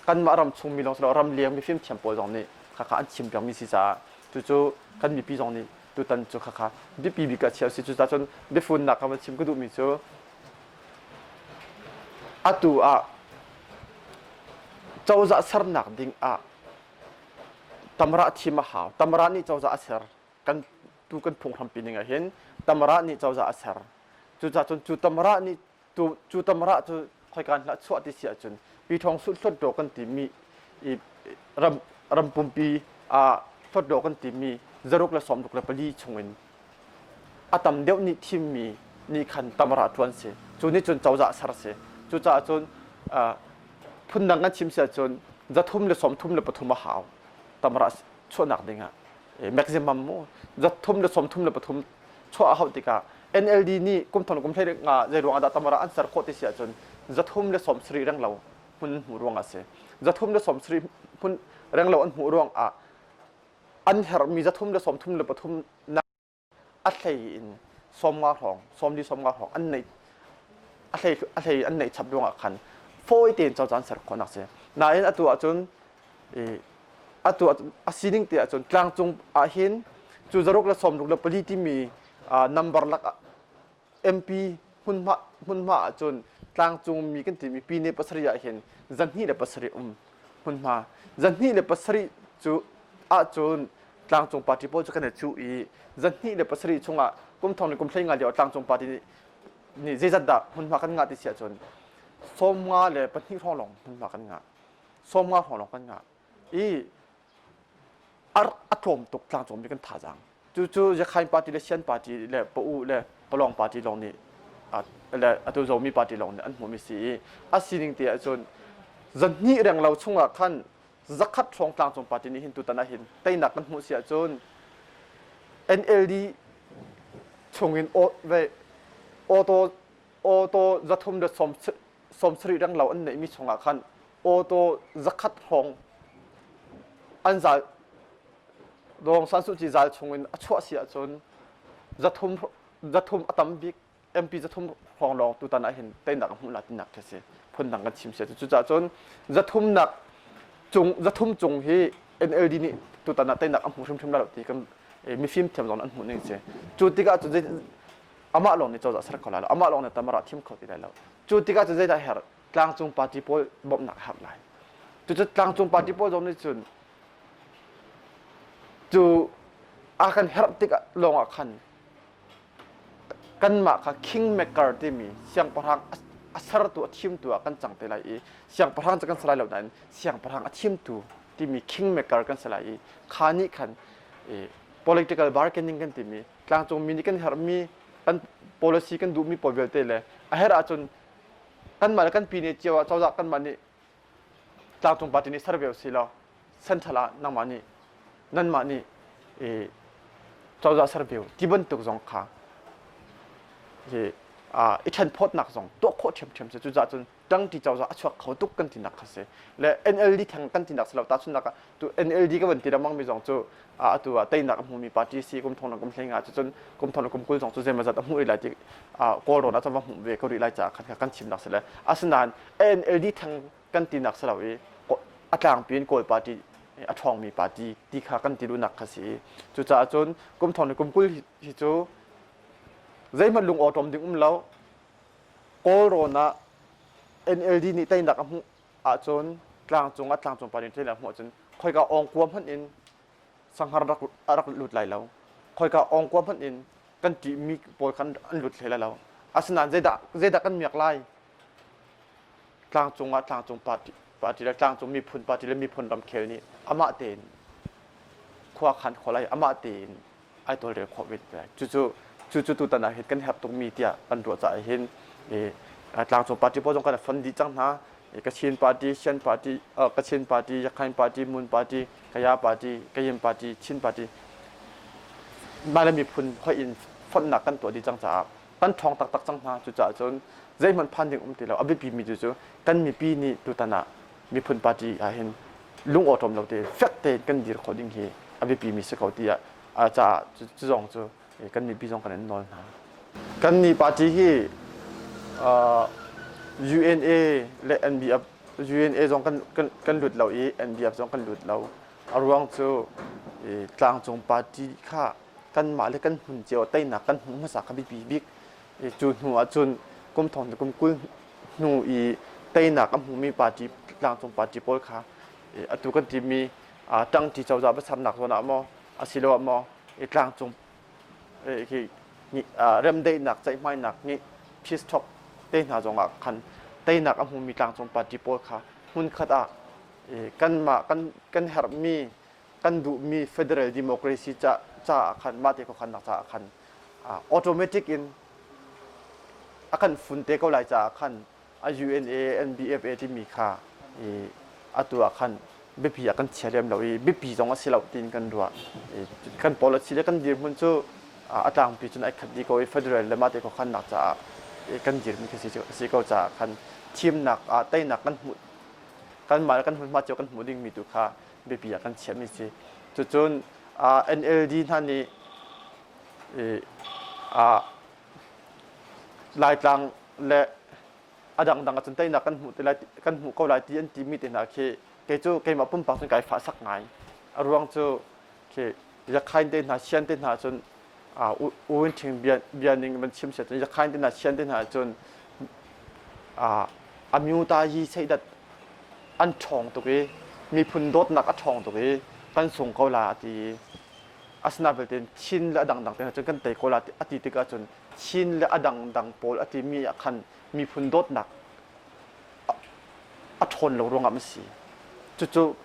kanmah ram chungmi lawng si lo ram leng mifim thiam pawl zong nih khakha an chim pengmi si caah cucu kan mipi zong nih tutan cu khakha biapi bik ah chia si cucaah cun biafunnak ka van chim ka duhmi cu atu ah cozah sernak ding ah tamra thim a hau tamra nih cozah a ser kan tu kan phunghrampi ning ah hin tamara nih cozah a ser cucaah cun cu tamara nih tu cu tamara cu khoika hna chuah ti si ahcun pi thawng suh hlawtdaw kan timi i ram ram pumpi ah hlawtdaw kan timi zaruk le sawmruk le pali chungin a tam deuh nih thimmi nih khan tamara ṭuan si cu nih cun cozah ser si cucaah cun phundang kan chim si ahcun 333 a hau tamara chuahnak dingah maximum mu 333 chuah a hauh tikah NLD nih kum thong kum hlei nga zei ruang ah dah tamara an ser khawh ti si ahcun 370 reng lo hmun an hmuh ruang ah si 370 hmun reng lo an hmuh ruang ah an herhmi 333 a hlei in 50 hrawng 40 50 hrawng an neih a hlei a hlei an neih chap ruangah khan fawi tein cozah an ser khawhnak si nain atu ahcun atu a sining te ahcun tlangcung ahhin cu zaruk le sawmruk le pali timi number lak MP hmunhma hmunhma ahcun tlangcung mi kan timi pine pasarih ahhin 207 um hmunhma 207 cu ahcun tlangcung party pawl cu kan i cuh i 207 chungah kum thong le kum hlei nga lio tlangcung party nih nih zeizat dah hmunhma kan ngah ti si ahcun 52 hrawng lawng hmunhma kan ngah 50 hrawng lawng kan ngah i a tlawm tuk tlangcung mi kan thazaang Cucu Yakhain party le Sian party le Pa-u le Palong party lawng nih le atu Zomi party lawng nih an hmuhmi si i a sining te ahcun zahnih renglo chungah khan zakhat hrawng tlangcung party nih hin tutan ah hin teinak kan hmuh si ahcun NLD chungin ve auto auto 300 le 70 renglo an neihmi chungah khan auto zakhat hrawng an zal Dawng San Suu Kyi zal chungin a chuah si ahcun 300 300 a tam bik MP 300 hrawng lawng tutan ah hin teinak a hmuh la tinak khi si phundang kan chim si cucaah cun 300 nak cung 300 cung hi NLD nih tutan ah teinak a hmu hrimhrim la lo ti kan mifim thiam zong an hmuh ning si cu tikah cun amah lawng nih cozah ser kho lai lo amah lawng nih tamara thim kho ti lai lo cu tikah cun zeidah herh tlangcung party pawl bawmhnak a herh lai cucu tlangcung party pawl zong nih cun cu a kan herh tik lawngah khan kanmah kha kingmaker timi siangpahrang. A sertu a thimtu ah kan cang te lai i siangpahrang cu kan si lai lo nain siangpahrang a thimtu timi kingmaker kan si lai i kha nih khan political bargaining kan timi tlangcung mi nih kan herhmi kan policy kan duhmi pawl vialte le a herh ahcun kanmah le kan pine cio ah cozah kanmah nih tlangcung party nih ser ve usih law central ah nangmah nih nanmah nih cozah ser ve ti bantuk zong kha i ṭhenphawtnak zong tuah khawh ṭhiamṭhiam si. Cucaah cun ṭangṭi cozah a chuak kho tuk kan tinak kha si. Le NLD theng kan tinak si lo. Tahchunhnak ah tu NLD ka van ti lengmang mi zong cu atu ah teinak a hmumi party si kum thong le kum hlei nga cucun kum thong le kum 20 zong cu zeimawzat a hmuh rih lai ti Kawlrawn ah cun va hmuh ve ko rih lai caah khan kan chimnak si le asinain NLD theng kan tinak si lo i a tlangpi in Kawl party a ṭhawngmi party ti kha kan ti duhnak kha si i cucaah cun kum thong le kum 20 hi cu zeihmanh lung awṭawm ding um lo. Kawlrawn ah NLD nih teinak a hmuh ahcun tlangcung ah tlangcung pa nih teinak a hmuh ahcun khoika awngkua hmanh in sanghar rak a rak lut lai lo. Khoika awngkua hmanh in kan ṭihmi pawl khan an lut hlei lai lo. Asinain zeidah zeidah kan miak lai? Tlangcung ah tlangcung party party le tlangcung miphun party le miphun ramkhel nih amah tein khua khan khawh lai amah tein ai tawlrel khawh ve lai. Cucu cucu tutan ah hin kan herh tukmi tiah kan ruah caah hin tlangcung party pawl zong kan fund dih cang hna. Kachin party, Shan party, Kachin party, Yakhain party, Mun party, Kaya party, Kayin party, Chin party mah le miphun hoih in fonhnak kan tuah dih cang caah kan ṭhawng taktak cang hna. Cucaah cun zeihmanh phan ding um ti lo. A biapi mi cu kan mipi nih tutan ah miphun party ah hin lungawṭawm lo te fek tein kan dir khawh ding hi a biapi mi si ko tiah caah cu zong cu kan mipi zong kan in nawl hna. Kan nih party hi UNA le NBF UNA zong kan kan kan lut lo i NBF zong kan lut lo. A ruang cu tlangcung party kha kanmah le kan hmun cio teinak kan hmuh hmasa kha biapi bik. Cu hnu ahcun kum thong kum 20 hnu i teinak a hmumi party tlangcung party pawl kha atu kan timi ṭangṭi cozah va sernak zawn ah maw asiloah maw tlangcung remdaihnak ceihmainak nih peace talk te hna zongah khan teinak a hmumi tlangcung party pawl kha hmunkhat ah kanmah kan herhmi kan duhmi federal democracy caah khan mah te khuakhannak caah khan automatic in a kan fun te ko lai caah khan a UNA NBFA timi kha atu ah khan biapi ah kan chia lem lo i biapi zong a si lo tiin kan ruah. Kan policy le kan dirhmun cu a tlangpi cun ai khat dih ko i federal le mah te khuakhannak caah kan dirmi khi si ko caah khan thimnak ah teinak kan hmuh kanmah le kan hmunhma cio kan hmuh dingmi tu kha biapi ah kan chiahmi si. Cucun NLD hna nih Laitlang le a dangdang ahcun teinak kan hmuh te lai kan hmuh ko lai ti an timi te hna khi kei cu keimah pumpak cun kai fahsak ngai. A ruang cu khi Yakhain te hna Sian te hna cun U Win Ṭhing bia bia ning van chim siah cun Yakhain te hna Sian te hna cun amyuta yi seidat an ṭhawng tuk i miphun dawtnak a ṭhawng tuk i kan sung ko la a ti i asinain belte Chin le a dangdang te hna cun kan tei ko la a ti tikah cun Chin le a dangdang pawl a timi ah khan miphun dawtnak a ṭhawn lo ruangah a si. Cucu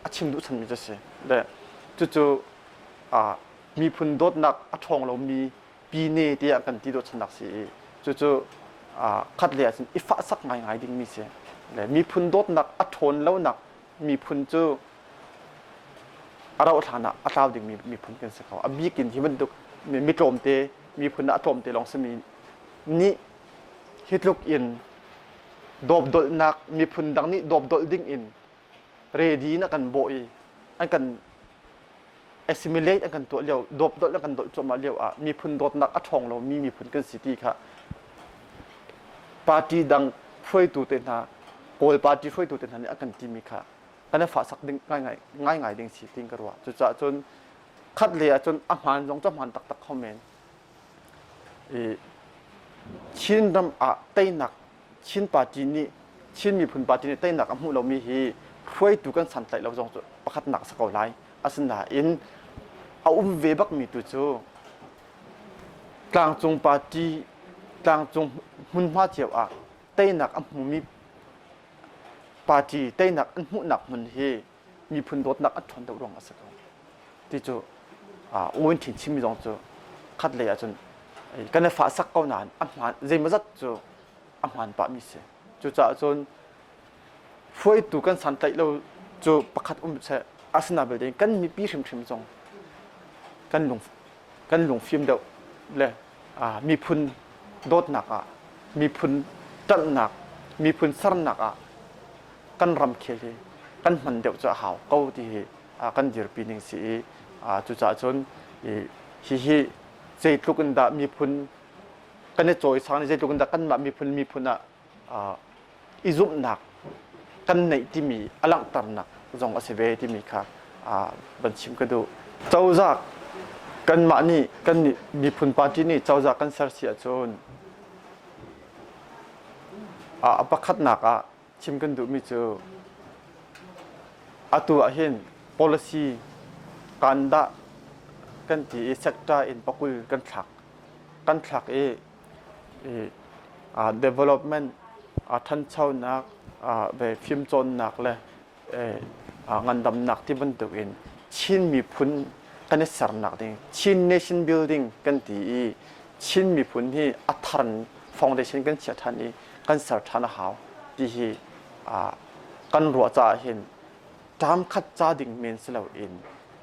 a chim duh chanmi cu a si. Le cucu miphun dawtnak a ṭhawng lomi pine tiah kan ti dawtchannak si i cucu khat lei ahcun i fahsak ngaingai dingmi si. Le miphun dawtnak a ṭhawn lonak miphun cu a rauh hlan ah a tlau dingmi miphun kan si ko. A bik in hi bantuk mi tlawmte miphun ah a tlawmte lawng simi nih hi tluk in dawpdolhnak miphun dang nih dawpdolh ding in ready in a kan bawh i an kan assimilate an kan tuah lio dawpdolh an kan dolh cuahmah lio ah miphun dawtnak a ṭhawng lomi miphun kan si ti kha party dang hruaitu te hna Kawl party hruaitu te hna nih a kan timi kha kan i fahsak ding ngaingai ngaingai ding si tiin ka ruah. Cucaah cun khat lei ahcun a hmaan zong cu a hmaan taktak kho men. I Chin ram ah teinak Chin party nih Chin miphun party nih teinak a hmuh lomi hi hruaitu kan santlaih lo zong cu pakhatnak a si ko lai. Asinain a um ve bakmi tu cu tlangcung party tlangcung hmunhma cio ah. Teinak a hmumi party teinak an hmuhnak hmun hi miphun dawtnak a ṭhawn deuh ruang a si ko. Ti cu U Win Ṭhin chimmi zong cu khat lei ahcun kan i fahsak ko nain a hmaan zeimawzat cu a hmaan pahmi si. Cucaah cun hruaitu kan santlaih lo cu pakhat um seh asinain belte kan mipi hrimhrim zong kan lung kan lungfim deuh le miphun dawtnak ah miphun ṭanhnak miphun sernak ah kan ramkhel hi kan hman deuh cu a hau ko ti hi kan dirpi ning si i cucaah cun hihi zeitluk in dah miphun kan i cawisang i zeitluk in dah kanmah miphun miphun ah i zumhnak kan neih timi a langhternak zong a si ve timi kha van chim ka duh. Cozah kanmah nih kan miphun party nih cozah kan ser si ahcun a pakhatnak ah chim kan duhmi cu atu ah hin policy kan dah kan ti i sector in pakul kan thlak kan thlak i development ṭhanchonak fimcawnnak le ngandamnak ti bantuk in Chin miphun kan i sernak ding Chin nation building kan ti i Chin miphun hi a thar foundation kan chiah ṭhan i kan ser ṭhan a hau ti hi kan ruah caah hin term khat ca ding men si loin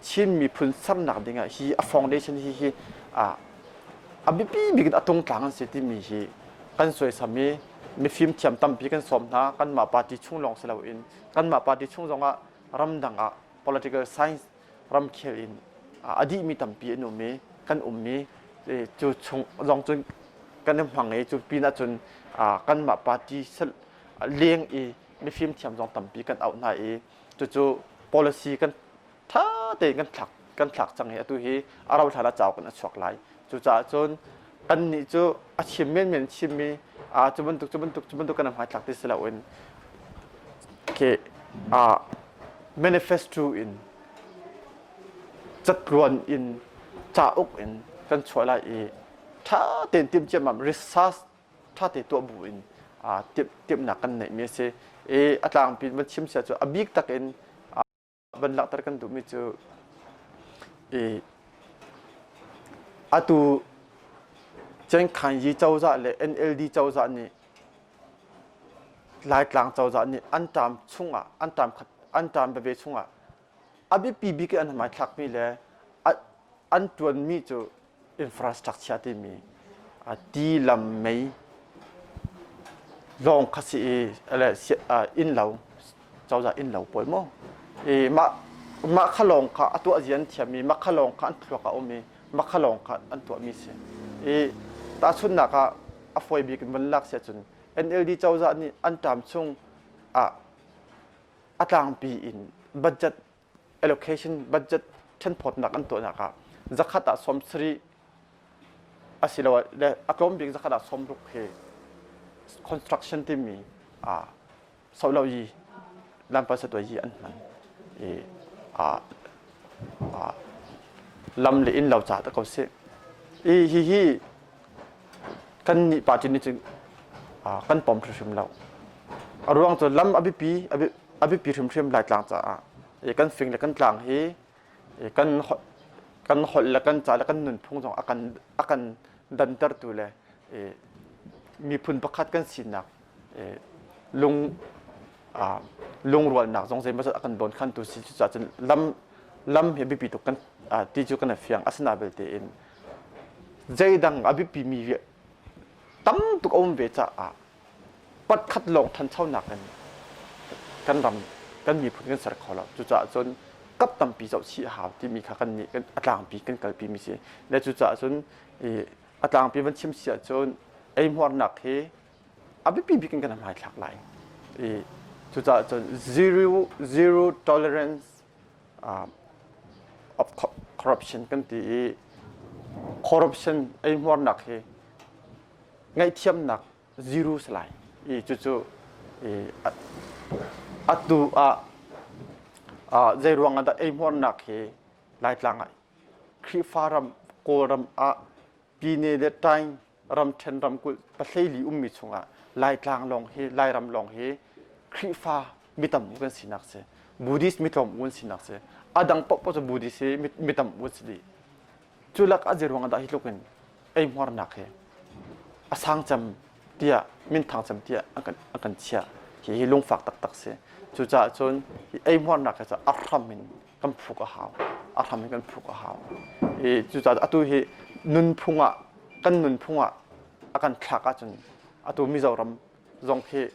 Chin miphun sernak dingah hi a foundation hi hi a biapi bik in a tungtlang an si timi hi kan suaisam i mifim thiam tampi kan sawm hna. Kanmah party chung lawng si loin kanmah party chung zongah ramdang ah political science ramkhel in a dihmi tampi an um i kan um i cu chung zong cun kan i hmang i cu pinah cun kanmah party leng i mifim thiam zong tampi kan auh hna i cucu policy kan ṭha tein kan thlak kan thlak cang i atu hi a rauh hlan ah cauk in a chuak lai. Cucaah cun kannih cu a chim menmen chimmi a cu bantuk cu bantuk cu bantuk kan hmaithlak ti si loin ke a manifesto in catluan in cauk in kan chuah lai i ṭha tein timh ciammam research ṭha te tuah bu in timhnak kan neihmi a si. I a tlangpi in van chim sia cu a bik tak in van langhter kan duhmi cu i atu Cengkhanyi cozah le NLD cozah nih Laitlang cozah nih an ṭam chungah an ṭam khat an ṭam veve chungah a biapi bik in an hmaithlakmi le an ṭuanmi cu infrastructure timi ti lam mei lawng kha si i le innlo cozah innlo pawl maw i mah mah kha lawng kha a tuah zia an thiam i mah kha lawng kha an thluak a um i mah kha lawng kha an tuahmi si i tahchunhnak ah a fawi bik in van lak si ahcun NLD cozah nih an ṭam chung ah a tlangpi in budget allocation budget ṭhenphawtnak an tuahnak ah zakhat ah 70 asiloah le a tlawm bik zakhat ah 60 hi construction timi ah solo yi lampa satuai yi an hman i lam le inn lo ca ta ko si i hi hi kan nih party nih cun kan pom hrimhrim lo. A ruang cu lam a biapi a biapi hrimhrim Laitlang caah kan fing le kan tlang hi kan kan holh le kan ca le kan nunphung zong a kan a kan dantertu le miphun pakhat kan sinak lung lungrualnak zong zeimawzat a kan dawnkhantu si. Cucaah cun lam lam hi biapi tuk kan ti cu kan i fiang. Asinain belte in zeidang a biapi mi tam tuk a um ve caah patkhat lawng ṭhanchonak in kan ram kan miphun kan ser kho lo. Cucaah cun kap tampi zoh chih a hau timi kha kan nih a tlangpi kan kalpi mi si. Le cucaah cun a tlangpi van chim si ahcun eihmuarnak hi a biapi bik in kan hmaithlak lai. I cucaah cun zero zero tolerance of corruption kan ti i corruption eihmuarnak hi ngaihthiamnak zero si lai. I cucu atu ah zei ruang ah dah eihmuarnak hi Laitlang ah Khrihfa ram Kawlram ah Pyine le Taing. Ramṭhen ramkulh pahleili ummi chungah Laitlang lawng hi Lairam lawng hi Khrihfa mi tam u kan sinak si. Buddhist mi tlawm u an sinak si. A dang paohpaoh cu Buddhist hi mi tam u an si dih. Cu lak ah zeiruang ah dah hi tluk in eihmuarnak hi a sang cem tiah minthang cem tiah an kan, an kan chiah. Hi hi lungfak taktak si. Cucaah cun hi eihmuarnak hi cu a hram in kan phuk a hau. A hram in kan phuk a hau. I cucaah atu hi nunphung ah kan nunphung ah a kan thlak ahcun atu Mizoram zong khi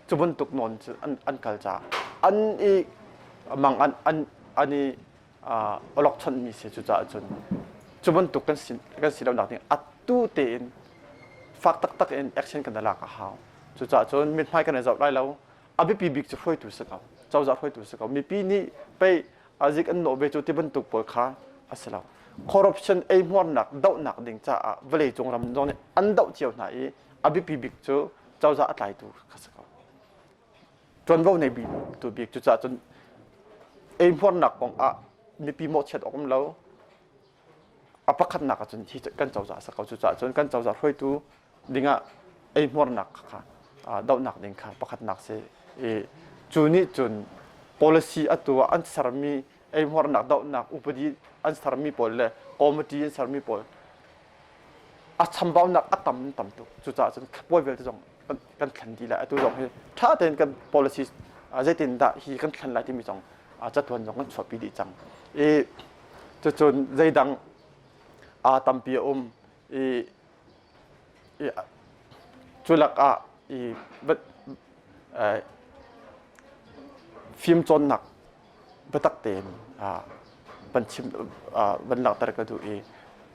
cu bantuk nawn cu an, an kal caah an i mang an, an, an i awlokchonhmi si cucaah cun cu bantuk kan si kan si lonak ding atu tein fak taktak in action kan lak a hau. Cucaah cun mithmai kan i zoh lai lo. A biapi bik cu hruaitu si ko. Cozah hruaitu si ko. Mipi nih pei azik an nawh ve cu ti bantuk pawl kha a si lo. Corruption eihmuarnak dohnak ding caah vawleicung ram zong nih an doh cio hna i a biapi bik cu cozah a tlaitu kha si ko. Ṭuanvo nei tu bik cucaah cun eihmuarnak kong ah mipi mawhchiat awk um lo. A pakhatnak ah cun hi kan cozah a si ko. Cucaah cun kan cozah hruaitu dingah eihmuarnak kha dohnak ding kha pakhatnak si. I cu nih cun policy atu ah an sermi eihmuarnak dohnak upadi an sermi pawl le committee an sermi pawl a chambaunak a tam tam tuk. Cucaah cun puai vialte zong kan thlen dih lai. Atu zong hi ṭha tein kan policy zeitin dah hi kan thlen lai timi zong catuan zong kan chuahpi dih cang. I cucun zeidang aa tampi a um i cu lakah i fimcawnnak biatak tein van chim van langhter ka duh i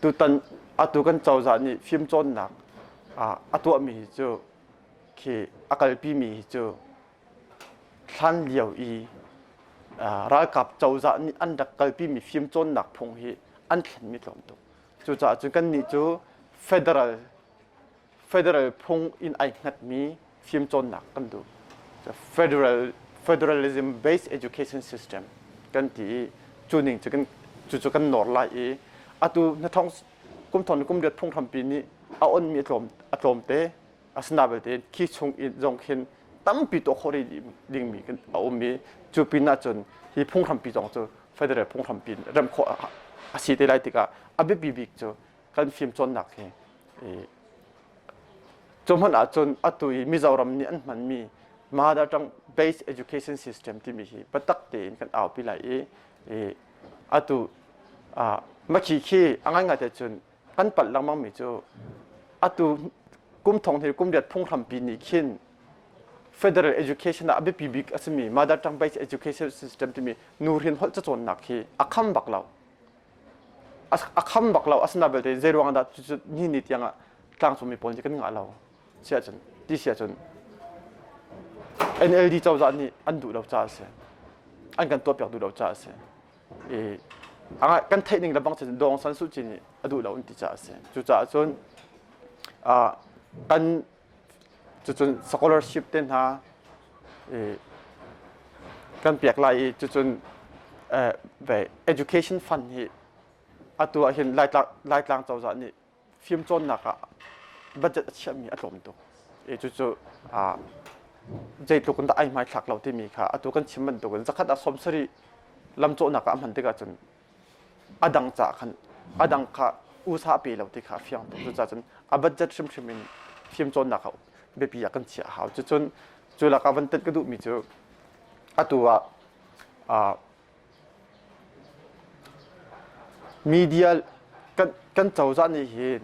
tutan atu kan cozah nih fimcawnnak a tuahmi hi cu khi a kalpimi hi cu hlan lio i ralkap cozah nih an rak kalpimi fimcawnnak phung hi an thlenmi tlawm tuk. Cucaah cun kannih cu federal federal phung in ai hngatmi fimcawnnak kan duh. Federal federalism based education system kan ti i cu ning cu kan cucu kan nawr lai i atu na thong kum thong kum riat phunghrampi nih a onmi a tlawm a tlawmte asina belte khi chung in zong khin tampi tuah khawh rih dingmi a um i cu pin ah cun hi phunghrampi zong cu federal phunghrampi remh khawh a si te lai tikah a biapi bik cu kan fimcawnnak hi cu hmanh ahcun atu i Mizoram nih an hmanmi mother tongue based education system timi hi biatak tein kan aupi lai i atu makhi khi a ngaingai te cun kan palh lengmangmi cu atu kum thong hi kum riat phunghrampi nih khin federal education ah a biapi bik a simi mother tongue based education system timi nuhrin holh cacawnnak hi a kham bak lo. A kham bak lo. Asina belte zei ruang dah cucu ni ni tiang ah tlangcungmi pawl nih kan ngah lo si ahcun ti si ahcun NLD cozah nih an duh lo caah a si. An kan tuahpiak duh lo caah a si. I kan theih ning le bang cun Daw Aung San Suu Kyi nih a duh lo an ti caah a si. Cucaah cun kan cucun scholarship te hna kan pek lai i cucun education fund hi atu ah hin Laitlang cozah nih fimcawnnak ah budget a chiahmi a tlawm tuk. I cucu zeitluk in dah ai hmaithlak lo timi kha atu kan chim bantukin zakhat ah 70 lamcawhnak ah a hman tikah cun a dang ca khan a dang kha usa a pe lo ti kha a fiang tuk. Cucaah cun a budget hrimhrim in fimcawnnak ah biapi ah kan chiah a hau. Cucun cu lakah van tenh ka duhmi cu atu ah Media kan, kan cozah nih hin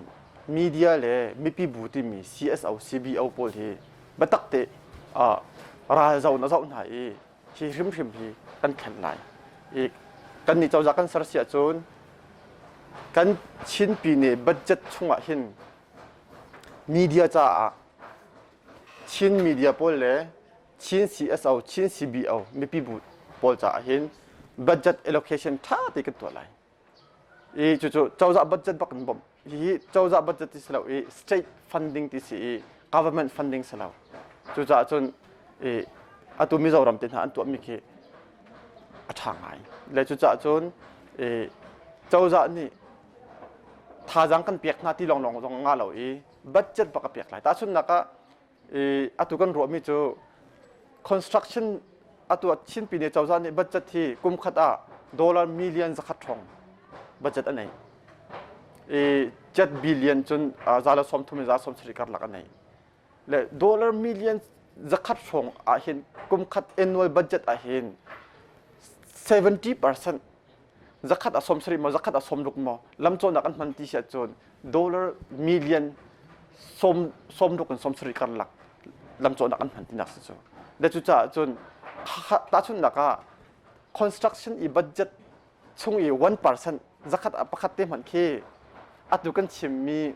media le mipi bu timi CSO, CBO pawl hi biatak te uh, ral zoh na zoh hna i hi hrimhrim hi kan thlen lai. I kan nih cozah kan ser si ahcun kan Chinpi nih budget chungah hin media caah Chin media pawl le Chin CSO, Chin CBO mipi bu pawl caah hin budget allocation ṭha te kan tuah lai. I cucu cozah budget bak in bawmh. Hihi cozah budget ti si lo i state funding ti si i government funding si lo. Cucaah cun i atu Mizoram te hna an tuahmi khi a ṭha ngai. Le cucaah cun i cozah nih thazaang kan pek hna ti lawnglawng zong ngah lo i. budget bak a pek lai. Tahchunhnak ah atu kan ruahmi cu construction atu ah Chin Pyine cozah nih budget hi kum khat ah dollar million zakhat hrawng budget a nei. I jet billion cun za le 30 in za 70 karlak a nei. Le dollar million zakhat hrawng ah hin kum khat annual budget ah hin 70% zakhat a 70 maw zakhat a 60 maw lamcawhnak an hman ti si ahcun dollar million sawm 60 in 70 karlak lamcawhnak an hman tinak si cu. Le cucaah cun tahchunhnak ah construction i budget chung i 1% zakhat ah pakhat te hmanh khi atu kan chimmi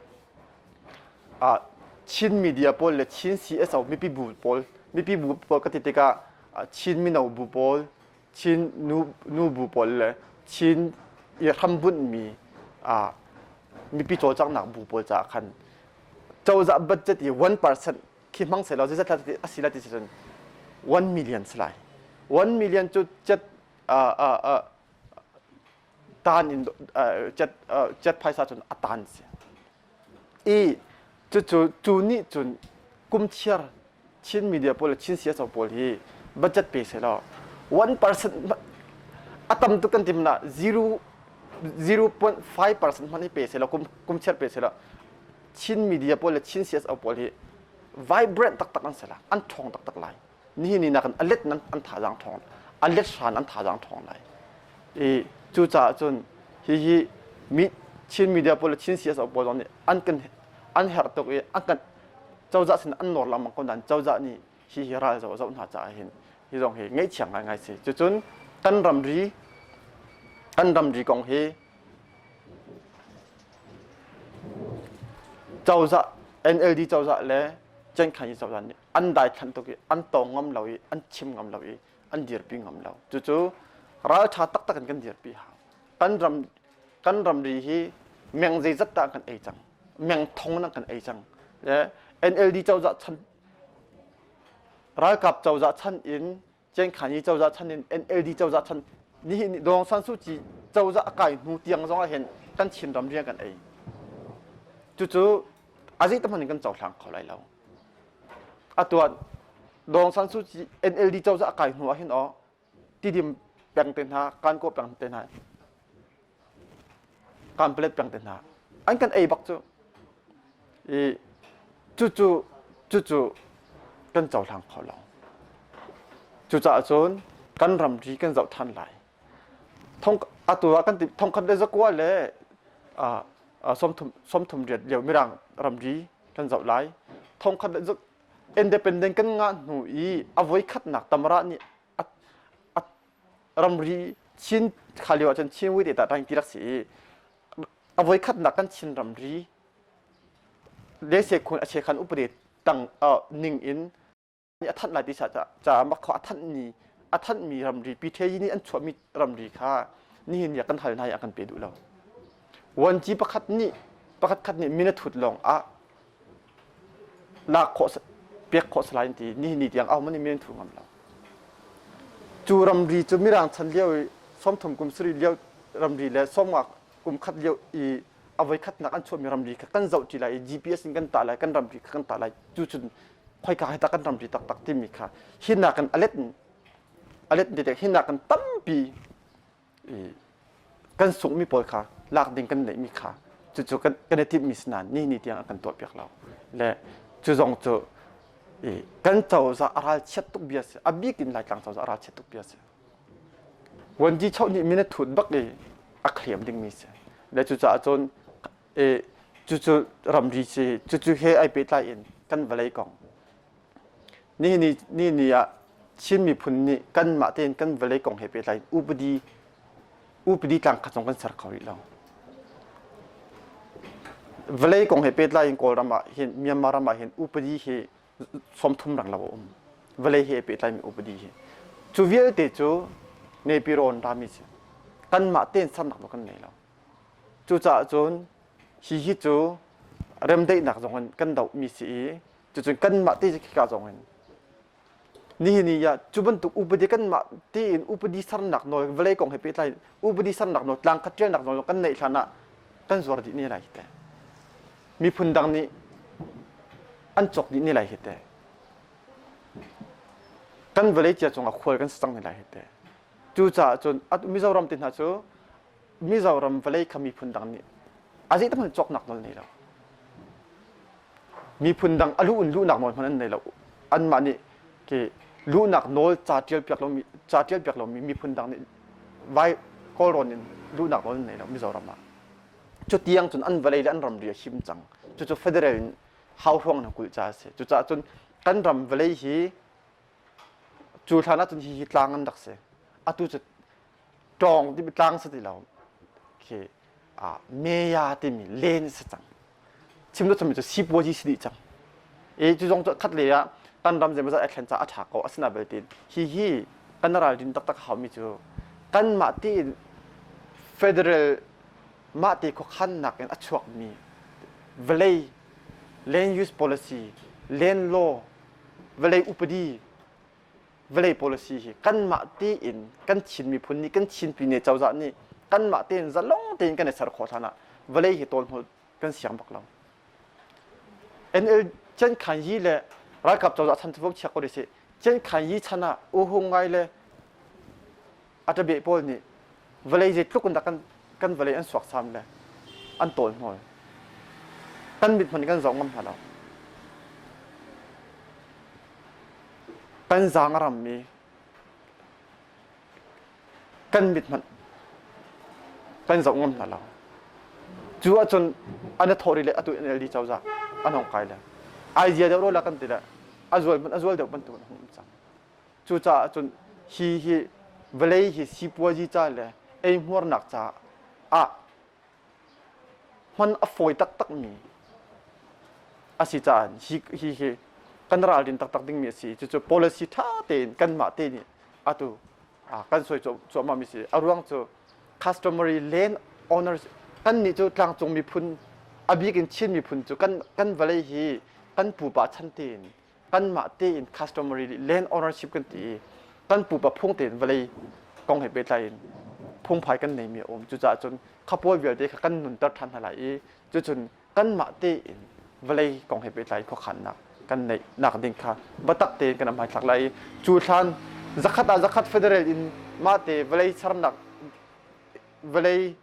Chin media pawl le Chin CSO mipi bu pawl mipi bu pawl ka ti tikah Chin mino bu pawl Chin nu nu bu pawl le Chin i hrambunhmi mipi cawlcanghnak bu pawl caah khan cozah budget i 1% khi hmang sehlaw zeizat a si lai ti si cun 1 million si lai. 1 million cu cet tan in cet phaisa cun a tan si. I cucu cu nih cun kum chiar Chin media pawl le Chin CSO pawl hi budget pe sehlaw 1% a tam tuk kan ti hmanh ah 0.5% hmanh hi pe sehlaw kum kum chiar pe sehlaw Chin media pawl le Chin CSO pawl hi vibrant taktak an si lai an ṭhawng taktak lai nihin ni nakin a let nan an thazaang ṭhawng a let hran an thazaang ṭhawng lai i cucaah cun hihi mi Chin media pawl le Chin CSO pawl zong nih an kan an herh tuk i an kan cozah sin an nawr lengmang ko nain cozah nih hi hi ral zoh zoh hna caah hin hi zong hi ngaihchia ngaingai si cucun kan ramri kan ramri kong hi cozah NLD cozah le Cenkhanyi cozah nih an daithlanh tuk i an tawng ngam lo i an chim ngam lo i an dirpi ngam lo. Cucu ralṭha taktak in kan dirpi hau. Kan ram kan ramri hi meng zeizat dah kan ei cang. Meng thong in kan ei cang. Le NLD cozah chan ralkap cozah chan in Cenkhanyi cozah chan in NLD cozah chan nihin Daw Aung San Suu Kyi cozah a kai hnu tiang zong ah hin kan Chin ram rian kan ei. Cucu a zei hmanh in kan cohlang kho lai lo. Atu ah Daw Aung San Suu Kyi NLD cozah a kai hnu ah hin aw Tidim peng te hna, Kankaw peng te hna, Kanpalet peng te hna an kan ei bak cu. I cucu cucu kan cohlang kho lo. Cucaah cun kan ramri kan zoh than lai. Thong atu ah kan ti thongkhat le zakua le 30 riat lio mirang ramri kan zoh lai. Thongkhat le independent kan ngah hnu i a voikhatnak tamara nih ramri Chin kha lio ahcun Chin wit ta ti rak si i a voikhatnak kan Chin ramri lese khun a chekhan upade tang ning in a thanh lai ti caah mak kho a thanh ni a thanhmi ramri PTI nih an chuahmi ramri kha nihin ni ah kan hal hna i a kan pe duh lo. Vuanci pakhat nih pakhat khat nih min a thut lawng ah lak khawh pek khawh salai an ti nihin ni tiang ahohmanh nih min an thu ngam lo. Cu ramri cu Mirang chan lio i 30 kum sarih lio ramri le 50 kum khat lio i a voikhatnak an chuahmi ramri kha kan zoh ṭi lai i GPS in kan tah lai kan ramri kha kan tah lai cu cun khoika hi tah kan ramri taktak timi kha hi nakin a let a let ti hi nakin tampi kan sunghmi pawl kha lak ding kan neihmi kha cucu kan kan i timhmi si nain ni ni tiang a kan tuahpiak lo le cu zong cu kan cozah a ralchiat tuk bia si a bik in Laitlang cozah a ralchiat tuk bia si Vuanci choh nih min a thut bak i a claim dingmi si. Le cucaah cun e, cucu ramri si cucu he ai pehtlai in kan vawlei kong. Ni ni ni ni ah Chin miphun nih kanmah tein kan vawlei kong he pehtlai in upadi upadi tlang khat zong kan ser kho rih lo. Vawlei kong he pehtlai in Kawlram ah hin Myanmar ram ah hin upadi hi 30 rang lo a um. Vawlei he pehtlaimi upadi hi. Cu vialte cu Nepirawn rami si. Kanmah tein sernak nawl kan nei lo. Cucaah cun hi hi cu remdaihnak zong in kan dohmi si i cucun kanmah te khika zong in nihin ni ah cu bantuk upadi kanmah tein upadi sernak nawl vawlei kong he pehtlai upadi sernak nawl tlangkhat ṭialnak nawl kan neih hlan ah kan zuar dih ne lai te. Miphun dang nih. An cawk dih ne lai hi teh. Kan vawlei cia cungah khual kan si cang ne lai hi teh. Cucaah cun Mizoram te hna cu Mizoram vawlei kha miphun dang nih a zei hmanh cawknak nawl nei lo. Miphun dang a luh in luhnak nawl hmanh an nei lo. Anmah nih ke luhnak nawl ca ṭial piak lomi ca ṭial piak lomi miphun dang nih vai Kawlrawn in luhnak nawl an nei lo Mizoram ah. Cu tiang cun an vawlei le an ramri a him cang. Cucu federal in hauhruang in a kulh caah a si. Cucaah cun kan ram vawlei hi cu hlan ahcun hihi tlang an rak si. Atu cu ṭawng timi tlang si ti lo. Khi meya timi len si cang. Chim lo chimmi cu sipuazi si dih cang. E cu zong cu khat le ah kan ram zeimawzat ai thlen caah a ṭha ko. Asinain belte hihi kan ralrin taktak haumi cu kanmah tein federal mahte khuakhannak in a chuakmi vawlei land use policy, land law, vawlei upadi, vawlei policy hi kanmah tein kan Chin miphun nih kan Chin pyine cozah nih kanmah tein zalong tein kan i ser khawh hlan ah vawlei hi tawlhnawl kan siang bak lo. NL Chen Khan Yi le ralkap cozah chan cu chia ko dih sih. Chen Khan Yi chan ah U Hung Ngai le a ṭabeh pawl nih vawlei zeitluk in dah kan kan vawlei an suaksam le an tawlhnawl. Kan mit hmanh kan zoh ngam hna lo. Kan zaang a rammi kan mit hmanh kan zoh ngam hna lo. Cu ahcun an i thawh rih le atu NLD cozah an hong kai le ai zia deuh la kan ti le a zual a zual deuh bantuk in hung um cang. Cucaah cun hi hi vawlei hi sipuazi ca le eihmuarnak ca ah hman a fawi taktakmi a si caah hi hi hi kan ralrin taktak dingmi a si. Cucu policy ṭha tein kanmah te nih atu kan sawi cuahmahmi si. A ruang cu customary land owners kannih cu tlangcung miphun a bik in Chin miphun cu kan kan vawlei hi kan pupa chan tein kanmah tein customary land ownership kan ti i kan pupa phung tein vawlei kong he pehtlai in phungphai kan neimi a um. Cucaah cun kha pawl vialte kha kan nunter ṭhan hna lai i cucun kanmah tein vawlei kong he pehtlai khuakhannak kan neih nak ding kha biatak tein kan hmaithlak lai i cu hlan zakhat ah zakhat federal in mah te vawlei sernak vawlei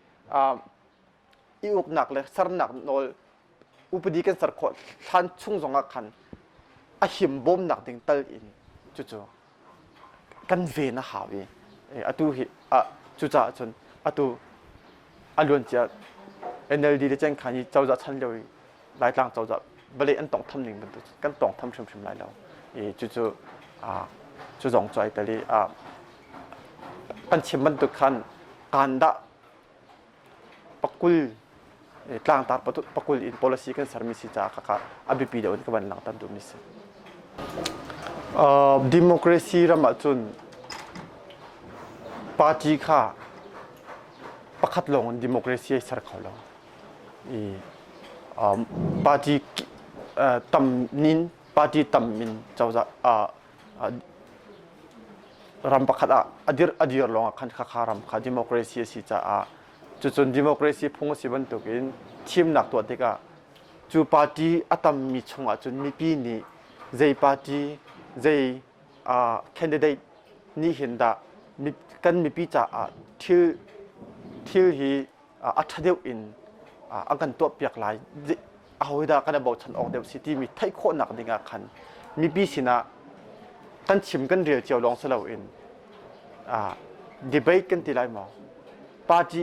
i uknak le sernak nawl upadi kan ser khawh hlan chung zongah khan a him bawmnak ding tal in cucu kan ven a hau i atu hi cucaah cun atu a luancia NLD le Cengkhan i cozah chan lio i Laitlang cozah vawlei an tawngtham ning bantuk kan tawngtham hrimhrim lai lo i cucu cu zong cu ai tel i kan chim bantuk khan kaan dah pakul tlangtar pakul in policy kan sermi si caah khakha a biapi deuh in ka van langhter duhmi si. Democracy ram ahcun party kha pakhat lawng in democracy ai ser kho lo. I party tam nin party tam in cozah ram pakhat ah a dir a dir lawngah khan khakha ram kha democracy a si caah cucun democracy phung a si bantukin thimnak tuah tikah cu party a tammi chungah cun mipi nih zei party zei candidate nih hin dah kan mipi caah thil thil hi a ṭha deuh in an kan tuahpiak lai ahodah kan i bochan awk deuh si timi theih khawhnak ding ah khan mipi sinah kan chim kan rel cio lawng si loin debate kan ti lai maw party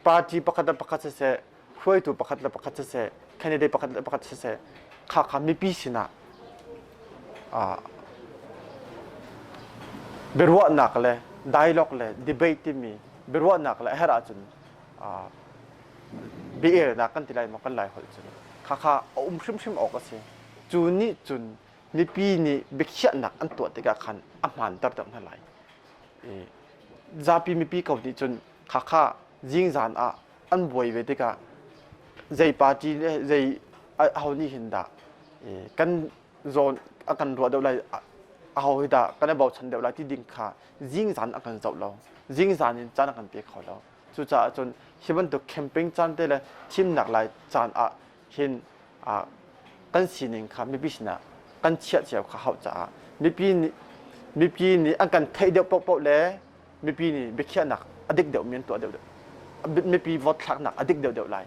party pakhat le pakhat siseh hruaitu pakhat le pakhat siseh candidate pakhat le pakhat siseh kha kha mipi sinah biaruahnak le dialogue le debate timi biaruahnak le a herh ahcun bia-elnak kan ti lai maw kan lai holh cun khakha a um hrimhrim awk a si. Cu nih cun mipi nih biakhiahnak an tuah tikah khan a hmaanter deuh hna lai. Zapi mipi ko nih cun khakha zingzan ah an buai ve tikah zei party le zei aho nih hin dah kan zawn a kan ruah deuh lai aho hi dah kan i bochan deuh lai ti ding kha zingzan a kan zoh lo zingzan in caan a kan pe kho lo cucaah cun hi bantuk camping caan te le thimnak lai caan ah hin. Kan sining kha mipi sinah kan chiah cio kha hauh caah mipi nih mipi nih an kan theih deuh paohpaoh le mipi nih biakhiahnak a dik deuhmi an tuah deuh mipi vote thlaknak a dik deuhdeuh lai.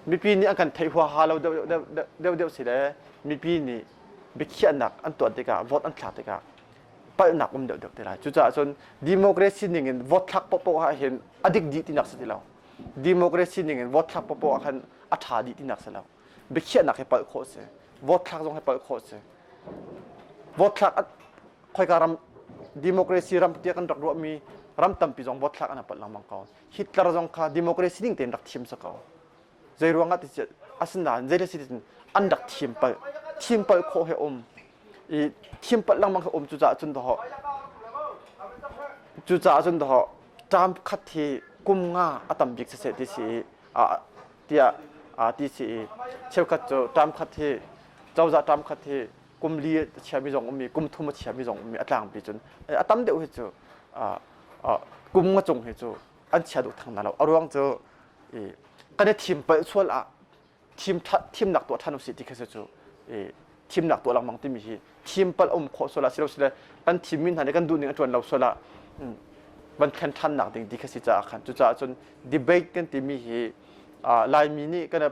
Mipi nih an kan theih huaha lo deuh deuh deuh si le mipi nih biakhiahnak an tuah tikah vote an thlak tikah palhnak um deuhdeuh te lai. Cucaah cun democracy ning in vote thlak paohpaoh ah hin a dik dih tinak si ti lo. Democracy ning in vote thlak paohpaoh ah khan a ṭha dih tinak si lo. Biakhiahnak hi palh khawh si. Vote thlak zong hi palh khawh si. Vote thlak khoika ram democracy ram tiah kan rak ruahmi ram tampi zong vote thlak an palh lengmang ko. Hitler zong kha democracy ning tein rak thim si ko. Zei ruangah ti asinain zei si tin an rak thim palh. Thim palh khawh he um. I thim palh lengmang he um cucaah cun dawh cucaah cun dawh term khat hi kum nga a tam bik siseh ti si tiah ti si i cheukhat cu term khat hi cozah term khat hi kum li a chiami zong ummi kum thum a chiami zong ummi a tlangpi cun a tam deuh hi cu kum nga cung hi cu an chia duh thang hna lo. A ruang cu kan i thim palh sual ah thim thimnak tuah ṭhan usih ti kha si cu thimnak tuah lengmang timi hi thim palh um khawh sual ah si lo sile kan thimmi hna nih kan duhning a ṭuan lo sual ah van thlen ṭhannak ding ti kha si caah khan cucaah cun debate kan timi hi Laimi nih kan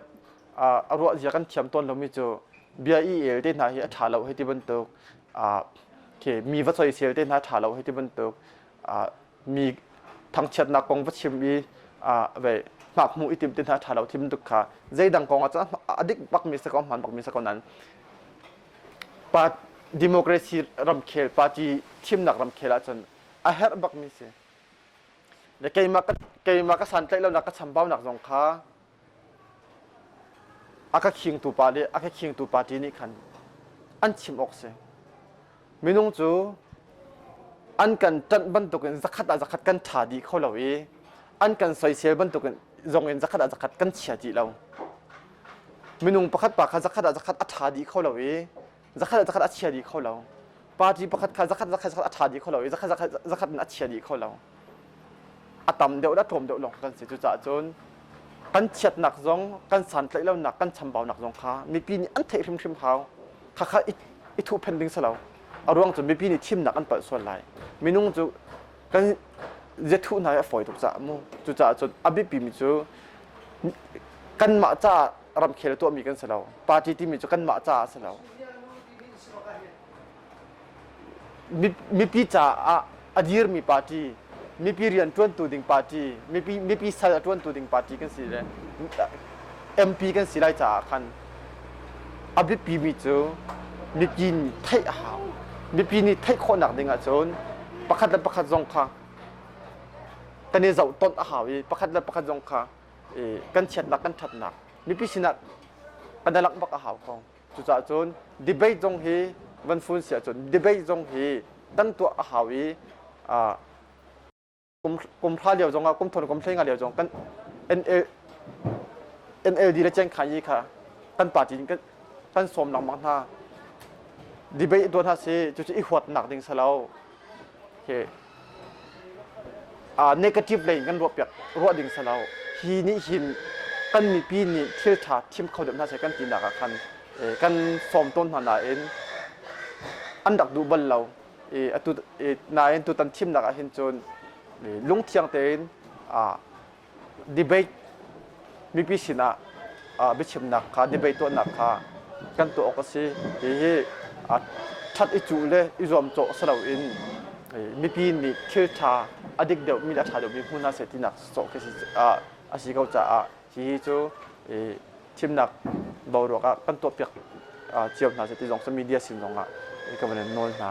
a ruah zia kan thiam tawn lomi cu bia i el te hna hi a ṭha lo hei ti bantuk mi va soisel te hna ṭha lo hei ti bantuk mi thangchiatnak kong va chim i ve hmak hmuh i tim te hna ṭha lo thim tuk kha zeidang kong ah cun a dik bakmi si ko hmaan bakmi si ko nain pa democracy ramkhel party thimnak ramkhel ahcun a herh bakmi si. Le keimah ka keimah ka santlaih lonak ka chambaunak zong kha a ka khingtu pa le a ka khingtu party nih khan an chim awk si. Minung cu an kan ṭanh bantukin zakhat ah zakhat kan ṭha dih kho lo i an kan soisel bantukin zong in zakhat ah zakhat kan chia dih lo. Minung pakhat pa kha zakhat ah zakhat a ṭha dih kho lo i zakhat ah zakhat a chia dih kho lo. Party pakhat kha zakhat zakhat zakhat a ṭha dih kho lo i zakhat zakhat zakhat in a chia dih kho lo. A tam deuh le a tlawm deuh lawng kan si. Cucaah cun kan chiatnak zong kan santlaih lonak kan chambaunak zong kha mipi nih an theih hrimhrim hau. Khakha i thuhphenh ding si lo. A ruang cu mipi nih thimnak an palh sual lai. Minung cu kan ziathuh hna hi a fawi tuk caah mu. Cucaah cun a biapimi cu kanmah caah ramkhel tuahmi kan si lo. Party timi cu kanmah caah a si lo. Mipi caah a dirmi party, mipi rian ṭuantu ding party, mipi mipi sal a ṭuantu ding party kan si le MP kan si lai caah khan a biapimi cu mipi nih theih a hau. Mipi nih theih khawhnak ding ahcun pakhat le pakhat zong kha kan i zohtonh a hau i pakhat le pakhat zong kha kan chiatnak kan ṭhatnak mipi sinah kan i langh bak a hau ko. Cucaah cun debate zong hi van fun si ahcun debate zong hi kan tuah a hau i kum kum hra lio zongah kum thon kum hlei nga lio zong kan NL, NLD le Cengkhan yi kha kan party in kan kan sawm lengmang hna. Debate tuah hna si cucu i huatnak ding si lo. Hi negative lei in kan ruah piak ruah ding si lo. Hi nih hin kan mipi nih thil ṭha thim kho deuh hna seh kan tinak ah khan kan sawm tawn hna nain an rak duh bal lo. Atu nain tutan thimnak ah hin cun lungthiang tein debate mipi sinah biachimnak kha debate tuahnak kha kan tuah awk a si. Hihi ṭhat i cuh le i zuamcawh si loin mipi nih thil ṭha a dik deuhmi le a ṭha deuhmi hmu hna seh tinak sawh khi a si ko caah hihi cu thimnak boruak ah kan tuahpiak cio hna seh ti zong cu media sin zongah ka van in nawl hna.